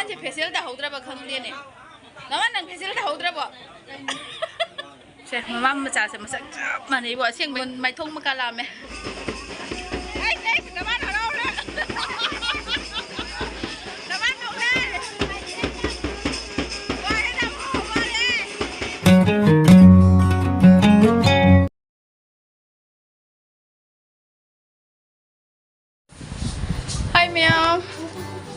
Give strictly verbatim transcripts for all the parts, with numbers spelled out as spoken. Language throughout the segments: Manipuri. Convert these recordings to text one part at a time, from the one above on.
ꯁꯦ ꯐꯦꯁꯤꯌꯦꯜ ꯇꯧꯍꯧꯗ꯭ꯔꯕ ꯈꯪꯗꯦꯅꯦ꯫ ꯃꯃꯥ, ꯅꯪ ꯐꯦꯁꯤꯌꯦꯜ ꯇꯧꯍꯧꯗ꯭ꯔꯕꯣ? ꯁꯦ, ꯃꯃꯥ ꯃꯆꯥꯁꯦ ꯃꯁꯛ ꯆꯞ ꯃꯥꯟꯅꯩꯕꯣ꯫ ꯑꯁꯦꯡꯕ ꯃꯥꯏꯊꯣꯡ ꯃꯀꯥ ꯂꯥꯝꯃꯦ꯫ ꯑꯩꯁꯦ, ꯑꯩꯁꯦ ꯅꯃꯥ ꯍꯔꯥꯎꯔꯦ꯫ ꯅꯃꯥ ꯇꯧꯔꯦ꯫ ꯋꯥꯔꯦ ꯅꯃꯥ, ꯋꯥꯔꯦ꯫ ꯍꯥꯏ ꯃꯌꯥꯝ,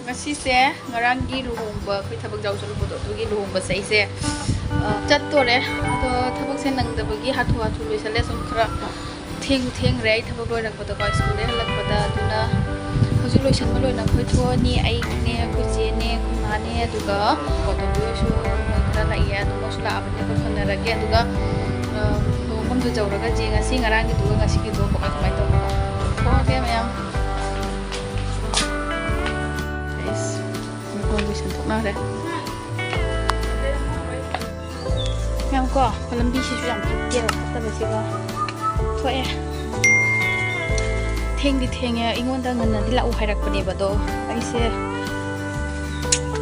ꯉꯁꯤꯁꯦ ꯉꯔꯥꯡꯒꯤ ꯂꯨꯍꯣꯡꯕ, ꯑꯩꯈꯣꯏ ꯊꯕꯛ ꯌꯥꯎ ꯆꯠꯂꯨꯕꯗꯣ, ꯑꯗꯨꯒꯤ ꯂꯨꯍꯣꯡꯕꯁꯦ ꯑꯩꯁꯦ, ꯑ, ꯆꯠꯇꯣꯔꯦ꯫ ꯑꯗꯣ ꯊꯕꯛꯁꯦ ꯅꯪꯗꯕꯒꯤ ꯍꯥꯊꯨ ꯍꯥꯊꯨ ꯂꯣꯏꯁꯜꯂꯦ꯫ ꯁꯨꯝ ꯈꯔ ꯊꯦꯡꯁꯨ ꯊꯦꯡꯈ꯭ꯔꯦ꯫ ꯑꯩ ꯊꯕꯛ ꯂꯣꯏꯔꯛꯄꯗꯀꯣ, ꯁ꯭ꯀꯨꯜꯗꯩ ꯍꯜꯂꯛꯄꯗ꯫ ꯑꯗꯨꯅ ꯍꯧꯖꯤꯛ ꯂꯣꯏꯁꯟꯕ ꯂꯣꯏꯅ ꯑꯩꯈꯣꯏ ꯊꯣꯛꯑꯅꯤ꯫ ꯑꯩꯅꯦ, ꯑꯩꯈꯣꯏ ꯆꯦꯅꯦ, ꯑꯩꯈꯣꯏ ꯃꯥꯅꯦ, ꯑꯗꯨꯒ ꯀꯣꯇꯣꯕꯤꯁꯨ ꯃꯣꯏ ꯈꯔ ꯂꯥꯛꯏꯌꯦ꯫ ꯑꯗꯨ ꯃꯣꯏꯁꯨ ꯂꯥꯛꯑꯕꯅꯤꯅ ꯑꯩꯈꯣꯏ ꯍꯣꯠꯅꯔꯒꯦ꯫ ꯑꯗꯨꯒ, ꯑ, ꯂꯨꯍꯣꯡꯐꯝꯗꯨ ꯌꯧꯔꯒ ꯌꯦꯡꯉꯁꯤ ꯉꯔꯥꯡꯒꯤꯗꯨꯒ ꯉꯁꯤꯒꯤꯗꯨꯒ ꯀꯃꯥꯏ ꯀꯃꯥꯏ ꯇꯧꯕꯅꯣ꯫ ꯊꯣꯛꯑꯒꯦ ꯃꯌꯥꯝ꯫ ꯑꯩꯁ, ꯃꯈꯣꯟ ꯂꯣꯏꯁꯟ ꯊꯣꯛꯅꯈ꯭ꯔꯦ꯫ ꯌꯥꯝ ꯀꯣ, ꯂꯝꯕꯤꯁꯤꯁꯨ ꯌꯥꯝ ꯐꯠꯇꯦꯕ, ꯐꯠꯇꯕꯁꯤꯒ ꯊꯣꯛꯑꯦ꯫ ꯊꯦꯡꯗꯤ ꯊꯦꯡꯉꯦ, ꯑꯩꯉꯣꯟꯗ ꯉꯟꯅꯗꯤ ꯂꯥꯛꯎ ꯍꯥꯏꯔꯛꯄꯅꯦꯕ, ꯑꯗꯣ ꯑꯩꯁꯦ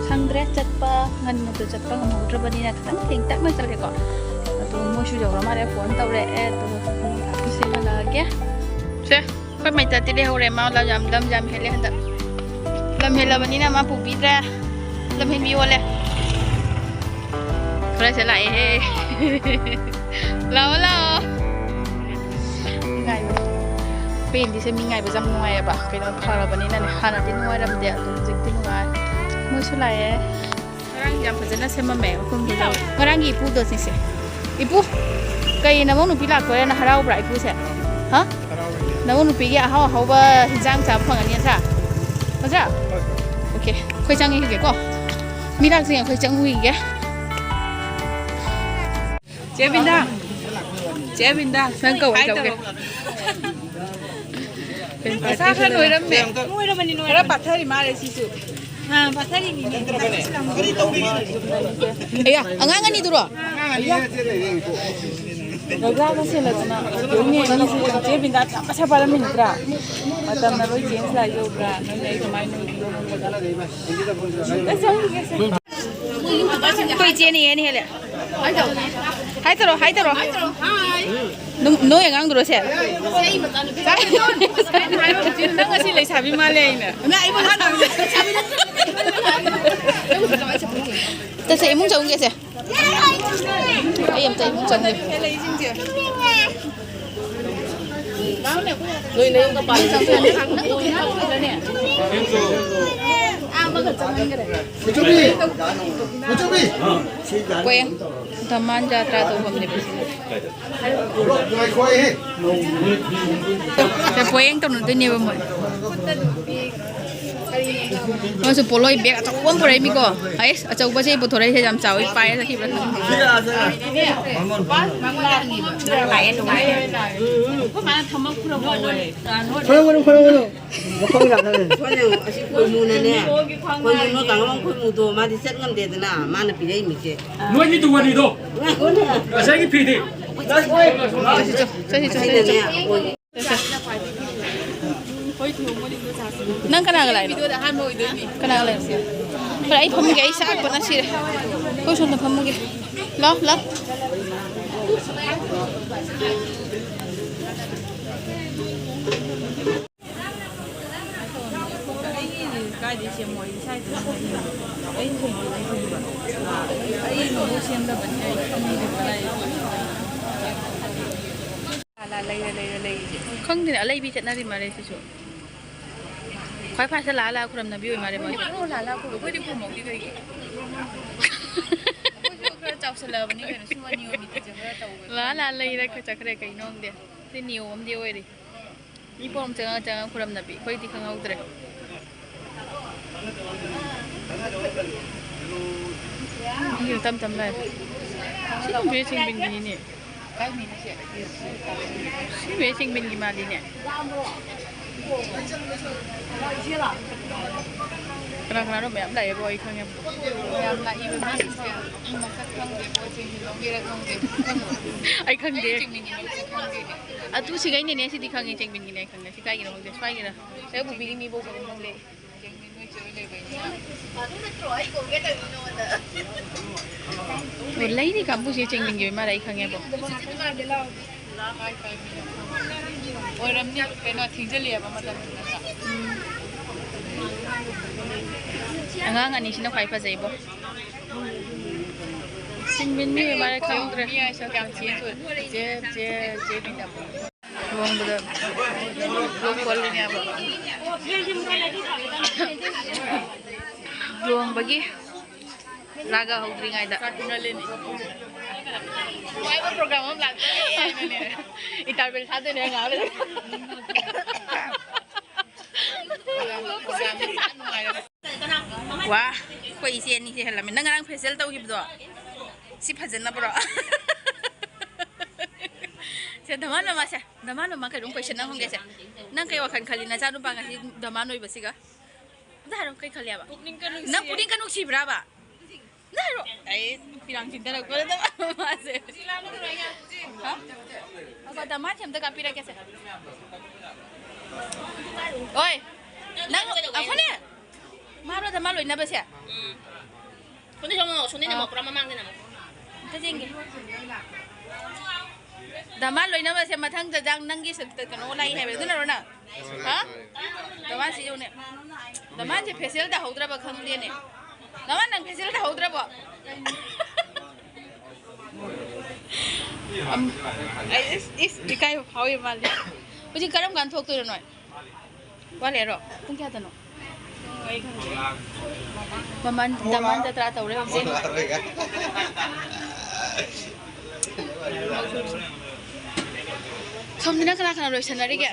ꯁꯪꯗ꯭ꯔꯦ ꯆꯠꯄ, ꯉꯟꯅꯗꯣ ꯆꯠꯄ ꯉꯝꯍꯧꯗ꯭ꯔꯕꯅꯤꯅ ꯈꯤꯇꯪ ꯊꯦꯡꯇꯛꯅ ꯆꯠꯂꯦꯀꯣ꯫ ꯑꯗꯣ ꯃꯣꯏꯁꯨ ꯌꯧꯔ ꯃꯥꯜꯂꯦ, ꯐꯣꯟ ꯇꯧꯔꯛꯑꯦ, ꯑꯗꯣ ꯂꯥꯛꯄꯁꯦ ꯍꯜꯂꯛꯑꯒꯦ꯫ ꯁꯦ, ꯑꯩꯈꯣꯏ ꯃꯩꯇ ꯇꯤꯜꯂꯩ ꯍꯧꯔꯦ, ꯃꯥ ꯂꯝ ꯌꯥꯝ, ꯂꯝ ꯌꯥꯝ ꯍꯦꯜꯂꯦ ꯍꯟꯗꯛ꯫ ꯂꯝ ꯍꯦꯜꯂꯕꯅꯤꯅ ꯃꯥ ꯄꯨꯕꯤꯗ꯭ꯔꯦ꯫ ꯂꯝ ꯍꯦꯟꯕꯤ ꯑꯣꯜꯂꯦ꯫ ꯈꯔꯁꯦ ꯂꯥꯛꯑꯦꯍꯦ꯫ ꯂꯥꯛꯑꯣ, ꯂꯥꯛꯑꯣ꯫ ꯉꯥꯏꯕ꯫ ꯄꯦꯟꯗꯤꯁꯦ ꯃꯤ ꯉꯥꯏꯕꯁꯦ ꯌꯥꯝ ꯅꯨꯡꯉꯥꯏꯌꯦꯕ꯫ ꯀꯩꯅꯣ ꯐꯔꯕꯅꯤꯅꯅꯦ꯫ ꯍꯥꯟꯅꯗꯤ ꯅꯨꯡꯉꯥꯏꯔꯝꯗꯦ, ꯑꯗꯣ ꯍꯧꯖꯤꯛꯇꯤ ꯅꯨꯡꯉꯥꯏ꯫ ꯃꯣꯏꯁꯨ ꯂꯥꯛꯑꯦ꯫ ꯉꯔꯥꯡ ꯌꯥꯝ ꯐꯖꯅ ꯁꯦꯝꯃꯝꯃꯦ ꯃꯐꯝꯗꯨꯗ꯫ ꯉꯔꯥꯡꯒꯤ ꯏꯄꯨꯗꯣ ꯁꯤꯁꯦ꯫ ꯏꯄꯨ, ꯀꯩ ꯅꯃꯧ ꯅꯨꯄꯤ ꯂꯥꯛꯇꯣꯔꯦꯅ ꯍꯔꯥꯎꯕ꯭ꯔꯥ ꯏꯄꯨꯁꯦ? ꯍꯥ? ꯅꯃꯧ ꯅꯨꯄꯤꯒꯤ ꯑꯍꯥꯎ ꯑꯍꯥꯎꯕ ꯍꯤꯟꯖꯥꯡ ꯆꯥꯕ ꯐꯪꯉꯅꯤ ꯅꯠꯇ꯭ꯔꯥ? ꯅꯠꯇ꯭ꯔꯥ? ꯑꯣꯀꯦ, ꯑꯩꯈꯣꯏ ꯆꯪꯉꯤꯒꯦꯀꯣ꯫ ꯃꯤ ꯂꯥꯛꯇ꯭ꯔꯤꯉꯩ ꯑꯩꯈꯣꯏ ꯆꯪꯉꯨꯈꯤꯒꯦ꯫ ꯆꯦ ꯕꯤꯟꯗꯥ꯫ ꯆꯦ ꯕꯤꯟꯗꯥ꯫ ꯅꯪ ꯀꯧ, ꯑꯩ ꯍꯥꯏ ꯀꯧꯒꯦ꯫ ꯇꯧꯔꯣ꯫ ꯄꯩꯁꯥ ꯈꯔ ꯅꯣꯏꯔꯝꯃꯦ꯫ ꯅꯣꯏꯔꯕꯅꯤ, ꯅꯣꯏꯔꯕꯅꯤ꯫ ꯈꯔ ꯄꯥꯊꯔꯤ ꯃꯥꯜꯂꯦ ꯁꯤꯁꯨ꯫ ꯑꯥ, ꯄꯥꯊꯔꯤꯅꯤꯅꯦ꯫ ꯑꯌꯥ, ꯑꯉꯥꯡ ꯑꯅꯤꯗꯨꯔꯣ? ꯒꯒꯥ ꯃꯁꯦꯜ ꯑꯗꯨꯅ ꯌꯦꯡꯉꯦ, ꯃꯤꯁꯦ ꯌꯥꯝ ꯆꯦ ꯕꯤꯟꯗꯥ ꯌꯥꯝ ꯃꯁꯥ ꯄꯥꯔꯝꯃꯤ ꯅꯠꯇ꯭ꯔꯥ? ꯃꯇꯝꯅ ꯂꯣꯏ ꯆꯦꯟꯖ ꯂꯥꯛꯏ ꯎꯕ꯭ꯔꯥ? ꯅꯣꯏꯅ ꯑꯩ ꯀꯃꯥꯏꯅ ꯎꯕꯤꯅꯣ ꯈꯪꯕꯗ꯫ ꯑꯁ, ꯌꯥꯎꯔꯤꯁꯦ꯫ ꯑꯩꯈꯣꯏ ꯏꯆꯦꯅ ꯏꯍꯦꯟ ꯍꯦꯜꯂꯦ꯫ ꯍꯥꯏ ꯇꯧꯔꯣ, ꯍꯥꯏ ꯇꯧꯔꯣ꯫ ꯅꯨꯡ-, ꯅꯣꯏ ꯑꯉꯥꯡꯗꯨꯔꯣ ꯁꯦ? ꯅꯪ ꯉꯁꯤ ꯂꯩꯁꯥꯕꯤ ꯃꯥꯜꯂꯦ ꯑꯩꯅ꯫ ꯆꯠꯁꯦ, ꯏꯃꯨꯡ ꯆꯪꯉꯨꯒꯦꯁꯦ꯫ ꯑꯩ ꯑꯝꯇ ꯏꯃꯨꯡ ꯆꯪꯒꯦ꯫ ꯅꯣꯏ ꯅꯌꯨꯝꯒ ꯄꯥꯟ-, ꯄꯣꯌꯦꯡ ꯙꯃꯥꯟ ꯖꯥꯇ꯭ꯔꯥ ꯇꯧꯐꯝꯅꯦꯕ ꯁꯤꯅ꯫ ꯉꯥꯏꯈꯣꯍꯦ꯫ ꯁꯦ, ꯄꯣꯌꯦꯡ ꯇꯧꯅꯗꯣꯏꯅꯦꯕ ꯃꯣꯏ꯫ ꯃꯣꯏꯁꯨ ꯄꯣꯠꯂꯣꯏ ꯕꯦꯒ ꯑꯆꯧꯕ ꯑꯃ ꯄꯨꯔꯛꯏꯃꯤꯀꯣ꯫ ꯑꯩꯁ, ꯑꯆꯧꯕꯁꯦ ꯄꯨꯊꯣꯔꯛꯏꯁꯦ ꯌꯥꯝ ꯆꯥꯎꯋꯤ, ꯄꯥꯏꯔ ꯆꯠꯈꯤꯕ꯭ꯔꯥ ꯈꯪꯗꯦ꯫ ꯈꯣꯏꯔꯝꯒꯅꯨ, ꯈꯣꯏꯔꯝꯒꯅꯨ꯫ ꯃꯈꯣꯡ ꯌꯥꯗꯔꯦ꯫ ꯑꯩꯈꯣꯏꯅ ꯑꯁꯤ ꯈꯣꯏꯃꯨꯅꯅꯦ, ꯈꯣꯏꯃꯨ ꯅꯣꯏ ꯀꯥꯡꯉꯝ ꯈꯣꯏꯃꯨꯗꯣ ꯃꯥꯗꯤ ꯆꯠ ꯉꯝꯗꯦꯗꯅ, ꯃꯥꯅ ꯄꯤꯔꯛꯏꯃꯤꯁꯦ꯫ ꯅꯣꯏꯒꯤ ꯇꯨ ꯋꯥꯔꯤꯗꯣ꯫ ꯉꯥꯏꯈꯣꯅꯦ꯫ ꯉꯁꯥꯏꯒꯤ ꯐꯤꯗꯤ꯫ ꯆꯠꯁꯤ, ꯆꯠꯁꯤ, ꯆꯠꯁꯤ, ꯆꯠꯁꯤ꯫ ꯑꯁꯤꯅꯅꯦ, ꯑꯩꯈꯣꯏꯒꯤ ꯅꯪ ꯀꯅꯥꯒ ꯂꯥꯛꯏꯅꯣ? ꯀꯅꯥꯒ ꯂꯥꯛꯏꯅꯣ? ꯐꯔꯦ, ꯑꯩ ꯐꯝꯃꯒꯦ, ꯑꯩ ꯁꯥꯛꯄꯅ ꯁꯤꯔꯦ꯫ ꯑꯩꯈꯣꯏ ꯁꯣꯝꯗ ꯐꯝꯃꯒꯦ꯫ ꯂꯥꯎ, ꯂꯥꯎ꯫ ꯑꯩꯒꯤ ꯀꯥꯏꯗꯩ ꯁꯦꯝꯃꯣ? ꯑꯩ ꯁ꯭ꯋꯥꯏꯗ ꯑꯩ ꯊꯦꯡꯅꯗꯦ, ꯑꯩ ꯊꯦꯡꯅꯗꯦ꯫ ꯑꯩ ꯅꯣꯡꯃ ꯁꯦꯝꯗꯕꯅꯤꯅ ꯑꯩ ꯈꯪꯗꯦ ꯀꯗꯥꯏ꯫ ꯂꯥ ꯂꯥ ꯂꯩꯔ ꯂꯩꯔ ꯂꯩꯔꯤꯁꯦ꯫ ꯈꯪꯗꯦꯅꯦ, ꯑꯂꯩꯕꯤ ꯆꯠꯅꯔꯤ ꯃꯥꯜꯂꯦ ꯁꯤꯁꯨ꯫ ꯈ꯭ꯋꯥꯏ ꯐꯥꯔꯁꯇ ꯂꯥ ꯂꯥ ꯈꯨꯔꯝꯅꯕꯤ ꯑꯣꯏ ꯃꯥꯜꯂꯦ ꯃꯣꯏ꯫ ꯑꯩꯈꯣꯏꯗꯤ ꯈꯨꯔꯨꯝꯍꯧꯗꯦ ꯀꯩꯒꯤ? ꯑꯩꯈꯣꯏꯁꯨ ꯈꯔ ꯆꯥꯎꯁꯜꯂꯛꯑꯕꯅꯤ ꯀꯩꯅꯣ, ꯁꯨꯝꯕ ꯅꯤꯌꯣꯝ ꯅꯤꯇꯤꯁꯦ ꯈꯔ ꯇꯧꯕ꯫ ꯂꯥ ꯂꯥ ꯂꯩꯔ ꯈꯔ ꯆꯠꯈ꯭ꯔꯦ ꯀꯩꯅꯣ ꯈꯪꯗꯦ꯫ ꯁꯤ ꯅꯤꯌꯣꯝ ꯑꯃꯗꯤ ꯑꯣꯏꯔꯤ꯫ ꯃꯤ ꯄꯣꯔꯣꯝ ꯆꯪꯉ ꯆꯪꯉ ꯈꯨꯔꯝꯅꯕꯤ꯫ ꯑꯩꯈꯣꯏꯗꯤ ꯈꯪꯍꯧꯗ꯭ꯔꯦ꯫ ꯃꯤꯁꯨ ꯇꯞ ꯇꯞ ꯂꯥꯛꯑꯦ꯫ ꯁꯤ ꯅꯨꯄꯤꯁꯦ ꯆꯤꯡꯕꯤꯟꯒꯤꯅꯤꯅꯦ꯫ ꯁꯤ ꯅꯨꯄꯤꯁꯦ ꯆꯤꯡꯕꯤꯟꯒꯤ ꯃꯥꯜꯂꯤꯅꯦ꯫ ꯀꯅꯥ ꯀꯅꯥꯅꯣ ꯃꯌꯥꯝ ꯂꯥꯛꯑꯦꯕꯣ, ꯑꯩ ꯈꯪꯉꯦ꯫ ꯃꯌꯥꯝ ꯂꯥꯛꯏꯕ ꯃꯤꯁꯤꯡꯁꯦ ꯃꯁꯛ ꯈꯪꯗꯦꯀꯣ, ꯆꯦꯟꯕꯤ ꯂꯧꯒꯦꯔꯥ ꯈꯪꯗꯦ꯫ ꯑꯩ ꯈꯪꯗꯦ꯫ ꯑꯩ ꯆꯦꯟꯕꯤꯒꯤ ꯃꯁꯛ ꯈꯪꯗꯦ꯫ ꯑꯗꯨ ꯁꯤꯒꯩꯅꯦꯅꯦ, ꯁꯤꯗꯤ ꯈꯪꯉꯦ, ꯆꯦꯟꯕꯤꯒꯤꯅꯦ ꯈꯪꯉꯦ꯫ ꯁꯤ ꯀꯥꯏꯒꯤꯅꯣ ꯈꯪꯗꯦ, ꯁ꯭ꯋꯥꯏꯒꯤꯔ? ꯁꯤ ꯄꯨꯕꯤꯒꯤ ꯃꯤꯕꯨ ꯈꯪꯗꯦ꯫ ꯆꯦꯟꯕꯤ ꯅꯣꯏ ꯆꯦ ꯍꯣꯏ ꯂꯩꯕꯩꯅꯤꯅ꯫ ꯑꯣ, ꯂꯩꯔꯤ ꯀꯥꯡꯕꯨꯁꯦ ꯆꯦꯟꯕꯤꯒꯤ ꯑꯣꯏ ꯃꯥꯜꯂꯦ, ꯑꯩ ꯈꯪꯉꯦꯕꯣ꯫ ꯑꯣꯏꯔꯝꯅꯤ꯫ ꯀꯩꯅꯣ, ꯊꯦꯡꯖꯤꯜꯂꯛꯑꯦꯕ ꯃꯇꯝꯁꯤꯅ꯫ ꯎꯝ꯫ ꯑꯉꯥꯡ ꯑꯅꯤꯁꯤꯅ ꯈ꯭ꯋꯥꯏ ꯐꯖꯩꯕꯣ꯫ ꯁꯤꯡꯃꯤꯟ ꯃꯤ ꯑꯣꯏ ꯃꯥꯜꯂꯦ, ꯈꯪꯗ꯭ꯔꯦ꯫ ꯃꯤ ꯍꯥꯏꯁꯦ ꯀꯌꯥꯝ change ꯑꯣꯏ꯫ ꯖꯦ, ꯖꯦ, ꯖꯦ ꯃꯤꯅ꯫ ꯂꯨꯍꯣꯡꯕꯗ ꯂꯣꯛ ꯀꯣꯜꯂꯤꯅꯦꯕ꯫ ꯂꯨꯍꯣꯡꯕꯒꯤ ꯆꯥꯒ ꯍꯧꯗ꯭ꯔꯤꯉꯩꯗ꯫ ꯆꯥꯛ ꯊꯤꯡꯍꯜꯂꯤꯅꯤ꯫ ꯅꯨꯡꯉꯥꯏꯕ program ꯑꯃ ꯂꯥꯛꯇꯣꯔꯦ ꯍꯥꯏꯅꯅꯦ꯫ Interval ꯊꯥꯗꯣꯏꯅꯦ ꯉꯥꯏꯍꯥꯛ ꯂꯩꯔ꯫ Program, program ꯌꯥꯝ ꯅꯨꯡꯉꯥꯏꯔꯦ꯫ ꯋꯥ, ꯑꯩꯈꯣꯏ ꯏꯆꯦ ꯑꯅꯤꯁꯦ ꯍꯦꯜꯂꯝꯃꯦ꯫ ꯅꯪ ꯉꯔꯥꯡ facial ꯇꯧꯈꯤꯕꯗꯣ ꯁꯤ ꯐꯖꯅꯕ꯭ꯔꯣ? ꯁꯦ, ꯙꯃꯥꯟ ꯃꯃꯥꯁꯦ, ꯙꯃꯥꯟ ꯃꯃꯥ ꯀꯩꯅꯣꯝ question ꯑꯃ ꯍꯪꯒꯦꯁꯦ꯫ ꯅꯪ ꯀꯩ ꯋꯥꯈꯜ ꯈꯜꯂꯤ ꯅꯆꯥꯅꯨꯄꯥ ꯉꯁꯤ ꯙꯃꯥꯟ ꯑꯣꯏꯕꯁꯤꯒ? ꯑꯝꯇ ꯍꯥꯏꯔꯣ, ꯀꯩ ꯈꯜꯂꯤꯌꯥꯕ? ꯄꯨꯛꯅꯤꯡ ꯀꯟꯅ ꯅꯪ ꯅꯨꯡꯁꯤꯌꯦ꯫ ꯄꯨꯛꯅꯤꯡ ꯀꯟꯅ ꯅꯨꯡꯁꯤꯕ꯭ꯔꯥꯕ? ꯅꯪ ꯍꯥꯏꯔꯣ꯫ ꯑꯩ ꯐꯤꯔꯥꯡ ꯆꯤꯟꯊꯔꯛꯄꯗ ꯃꯥꯁꯦ꯫ ꯍꯥ? ꯑꯩꯈꯣꯏ ꯙꯃꯥꯟꯁꯦ ꯑꯝꯇ ꯀꯥꯞꯄꯤꯔꯛꯀꯦꯁꯦ꯫ ꯑꯣꯏ, ꯅꯪ, ꯑꯩꯈꯣꯏꯅꯦ꯫ ꯃꯥꯔꯣ ꯙꯃꯥꯟ ꯂꯣꯏꯅꯕꯁꯦ? ꯎꯝ꯫ ꯁꯣꯝꯗ ꯁꯣꯝꯗ ꯁꯣꯝꯗꯅ ꯑꯥ꯫ ꯑꯃꯨꯛ ꯄꯨꯔꯥ ꯃꯃꯥꯡꯗꯅ ꯑꯃꯨꯛ꯫ ꯑꯝꯇ ꯌꯦꯡꯒꯦ꯫ ꯙꯃꯥꯟ ꯂꯣꯏꯅꯕꯁꯦ ꯃꯊꯪꯗ ꯅꯪꯒꯤ ꯁꯛꯇ ꯀꯩꯅꯣ ꯂꯥꯛꯏ ꯍꯥꯏꯕ, ꯑꯗꯨꯅꯔꯣ ꯅꯪ? ꯍꯥ? ꯙꯃꯥꯟꯁꯤ ꯌꯦꯡꯉꯨꯅꯦ꯫ ꯙꯃꯥꯟꯁꯦ facial ꯇꯧꯍꯧꯗ꯭ꯔꯕ ꯈꯪꯗꯦꯅꯦ꯫ ꯙꯃꯥꯟ ꯅꯪ facial ꯇꯧꯍꯧꯗ꯭ꯔꯕꯣ? ꯑꯝ, ꯑꯩ ꯏꯁ, ꯏꯁ, ꯏꯀꯥꯏꯕ ꯐꯥꯎꯏ ꯃꯥꯜꯂꯦ꯫ ꯍꯧꯖꯤꯛ ꯀꯔꯝ ꯀꯥꯟꯗ ꯊꯣꯛꯇꯣꯏꯅꯣ ꯅꯣꯏ? ꯋꯥꯠꯂꯤꯔꯣ? ꯄꯨꯡ ꯀꯌꯥꯗꯅꯣ? ꯃꯃꯥꯟ, ꯗꯃꯥꯟ ꯖꯇ꯭ꯔꯥ ꯇꯧꯔꯦ ꯍꯧꯖꯤꯛ꯫ ꯁꯣꯝꯗꯅ ꯀꯅꯥ ꯀꯅꯥ ꯂꯣꯏꯁꯟꯅꯔꯤꯒꯦ?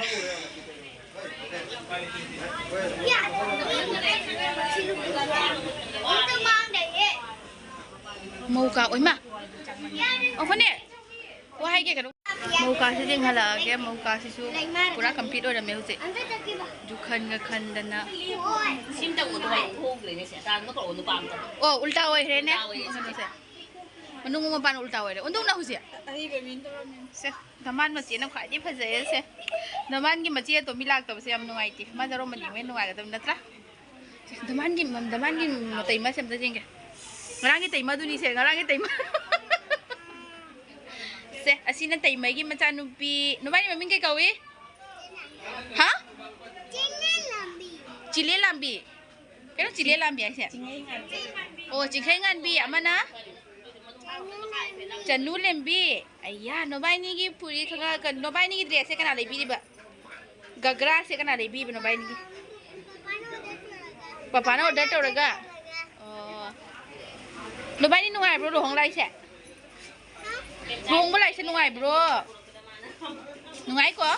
ꯃꯧ ꯀꯥ, ꯑꯣꯏꯃꯥ꯫ ꯑꯩꯈꯣꯏꯅꯦ, ꯋꯥ ꯍꯥꯏꯒꯦ ꯀꯩꯅꯣ꯫ ꯃꯧ ꯀꯥꯁꯤꯗꯤ ꯌꯦꯡꯍꯜꯂꯛꯑꯒꯦ꯫ ꯃꯧ ꯀꯥꯁꯤꯁꯨ ꯄꯨꯔꯥ complete ꯑꯣꯏꯔꯝꯃꯦ ꯍꯧꯖꯤꯛ꯫ ꯖꯨꯈꯟꯒ ꯈꯟꯗꯅ꯫ ꯁꯤꯝꯇ ꯎꯗꯕ ꯊꯣꯛꯈ꯭ꯔꯦꯅꯦ ꯁꯦ꯫ ꯇꯥꯟꯕ ꯀꯧꯔꯣ ꯅꯨꯄꯥ ꯑꯝꯇ꯫ ꯑꯣ, ꯎꯜꯇꯥ ꯑꯣꯏꯈ꯭ꯔꯦꯅꯦ꯫ ꯎꯜꯇꯥ ꯑꯣꯏꯔꯦ꯫ ꯀꯩꯅꯣꯁꯦ꯫ ꯃꯅꯨꯡ ꯃꯄꯥꯟ ꯎꯜꯇꯥ ꯑꯣꯏꯔꯦ꯫ ꯑꯣꯟꯊꯣꯛꯅ ꯍꯧꯖꯤꯛ꯫ ꯑꯍꯩꯕ ꯃꯤꯅ ꯇꯧꯔꯝꯃꯤꯅꯦ꯫ ꯁꯦ, ꯗꯃꯥꯟ ꯃꯆꯦꯅ ꯈ꯭ꯋꯥꯏꯗꯒꯤ ꯐꯖꯩꯌꯦ ꯁꯦ꯫ ꯗꯃꯥꯟꯒꯤ ꯃꯆꯦ ꯑꯇꯣꯝꯕꯤ ꯂꯥꯛꯇꯕꯁꯦ ꯌꯥꯝ ꯅꯨꯡꯉꯥꯏꯇꯦ꯫ ꯃꯥ ꯖꯔꯣ ꯃꯅꯤ ꯑꯃꯨꯛ ꯍꯦꯟꯅ ꯅꯨꯡꯉꯥꯏꯒꯗꯕ ꯅꯠꯇ꯭ꯔꯥ? ꯗꯃꯥꯟꯒꯤ, ꯗꯃꯥꯟꯒꯤ ꯇꯩꯃꯁꯦ ꯑꯝꯇ ꯌꯦꯡꯒꯦ꯫ ꯉꯔꯥꯡꯒꯤ ꯇꯩꯃꯗꯨꯅꯤ ꯁꯦ, ꯉꯔꯥꯡꯒꯤ ꯇꯩꯃ꯫ ꯁꯦ, ꯑꯁꯤꯅ ꯇꯩꯃꯒꯤ ꯃꯆꯥꯅꯨꯄꯤ꯫ ꯅꯕꯥꯏꯅꯤ ꯃꯃꯤꯡ ꯀꯩ ꯀꯧꯏ? ꯍꯥ? ꯆꯤꯂꯦ ꯂꯥꯝꯕꯤ꯫ ꯀꯩꯅꯣ ꯆꯤꯂꯦ ꯂꯥꯝꯕꯤ ꯍꯥꯏꯁꯦ? ꯑꯣ, ꯆꯤꯡꯈꯩ ꯉꯥꯟꯕꯤ꯫ ꯑꯃꯅ? ꯆꯅꯨ ꯂꯦꯝꯕꯤ꯫ ꯑꯩꯌꯥ, ꯅꯕꯥꯏꯅꯤꯒꯤ ꯐꯨꯔꯤꯠ ꯈꯔ, ꯀ-, ꯅꯕꯥꯏꯅꯤꯒꯤ dress ꯁꯦ ꯀꯅꯥ ꯂꯩꯕꯤꯔꯤꯕ? ꯒꯒ꯭ꯔꯥꯁꯦ ꯀꯅꯥ ꯂꯩꯕꯤꯕꯅꯣ ꯅꯕꯥꯏꯅꯤꯒꯤ? ꯄꯄꯥꯅ order ꯇꯧꯔꯒ? ꯑꯣ꯫ ꯅꯕꯥꯏꯅꯤ ꯅꯨꯡꯉꯥꯏꯕ꯭ꯔꯣ ꯂꯨꯍꯣꯡ ꯂꯥꯛꯏꯁꯦ? ꯂꯨꯍꯣꯡꯕ ꯂꯥꯛꯏꯁꯦ ꯅꯨꯡꯉꯥꯏꯕ꯭ꯔꯣ? ꯅꯨꯡꯉꯥꯏꯀꯣ?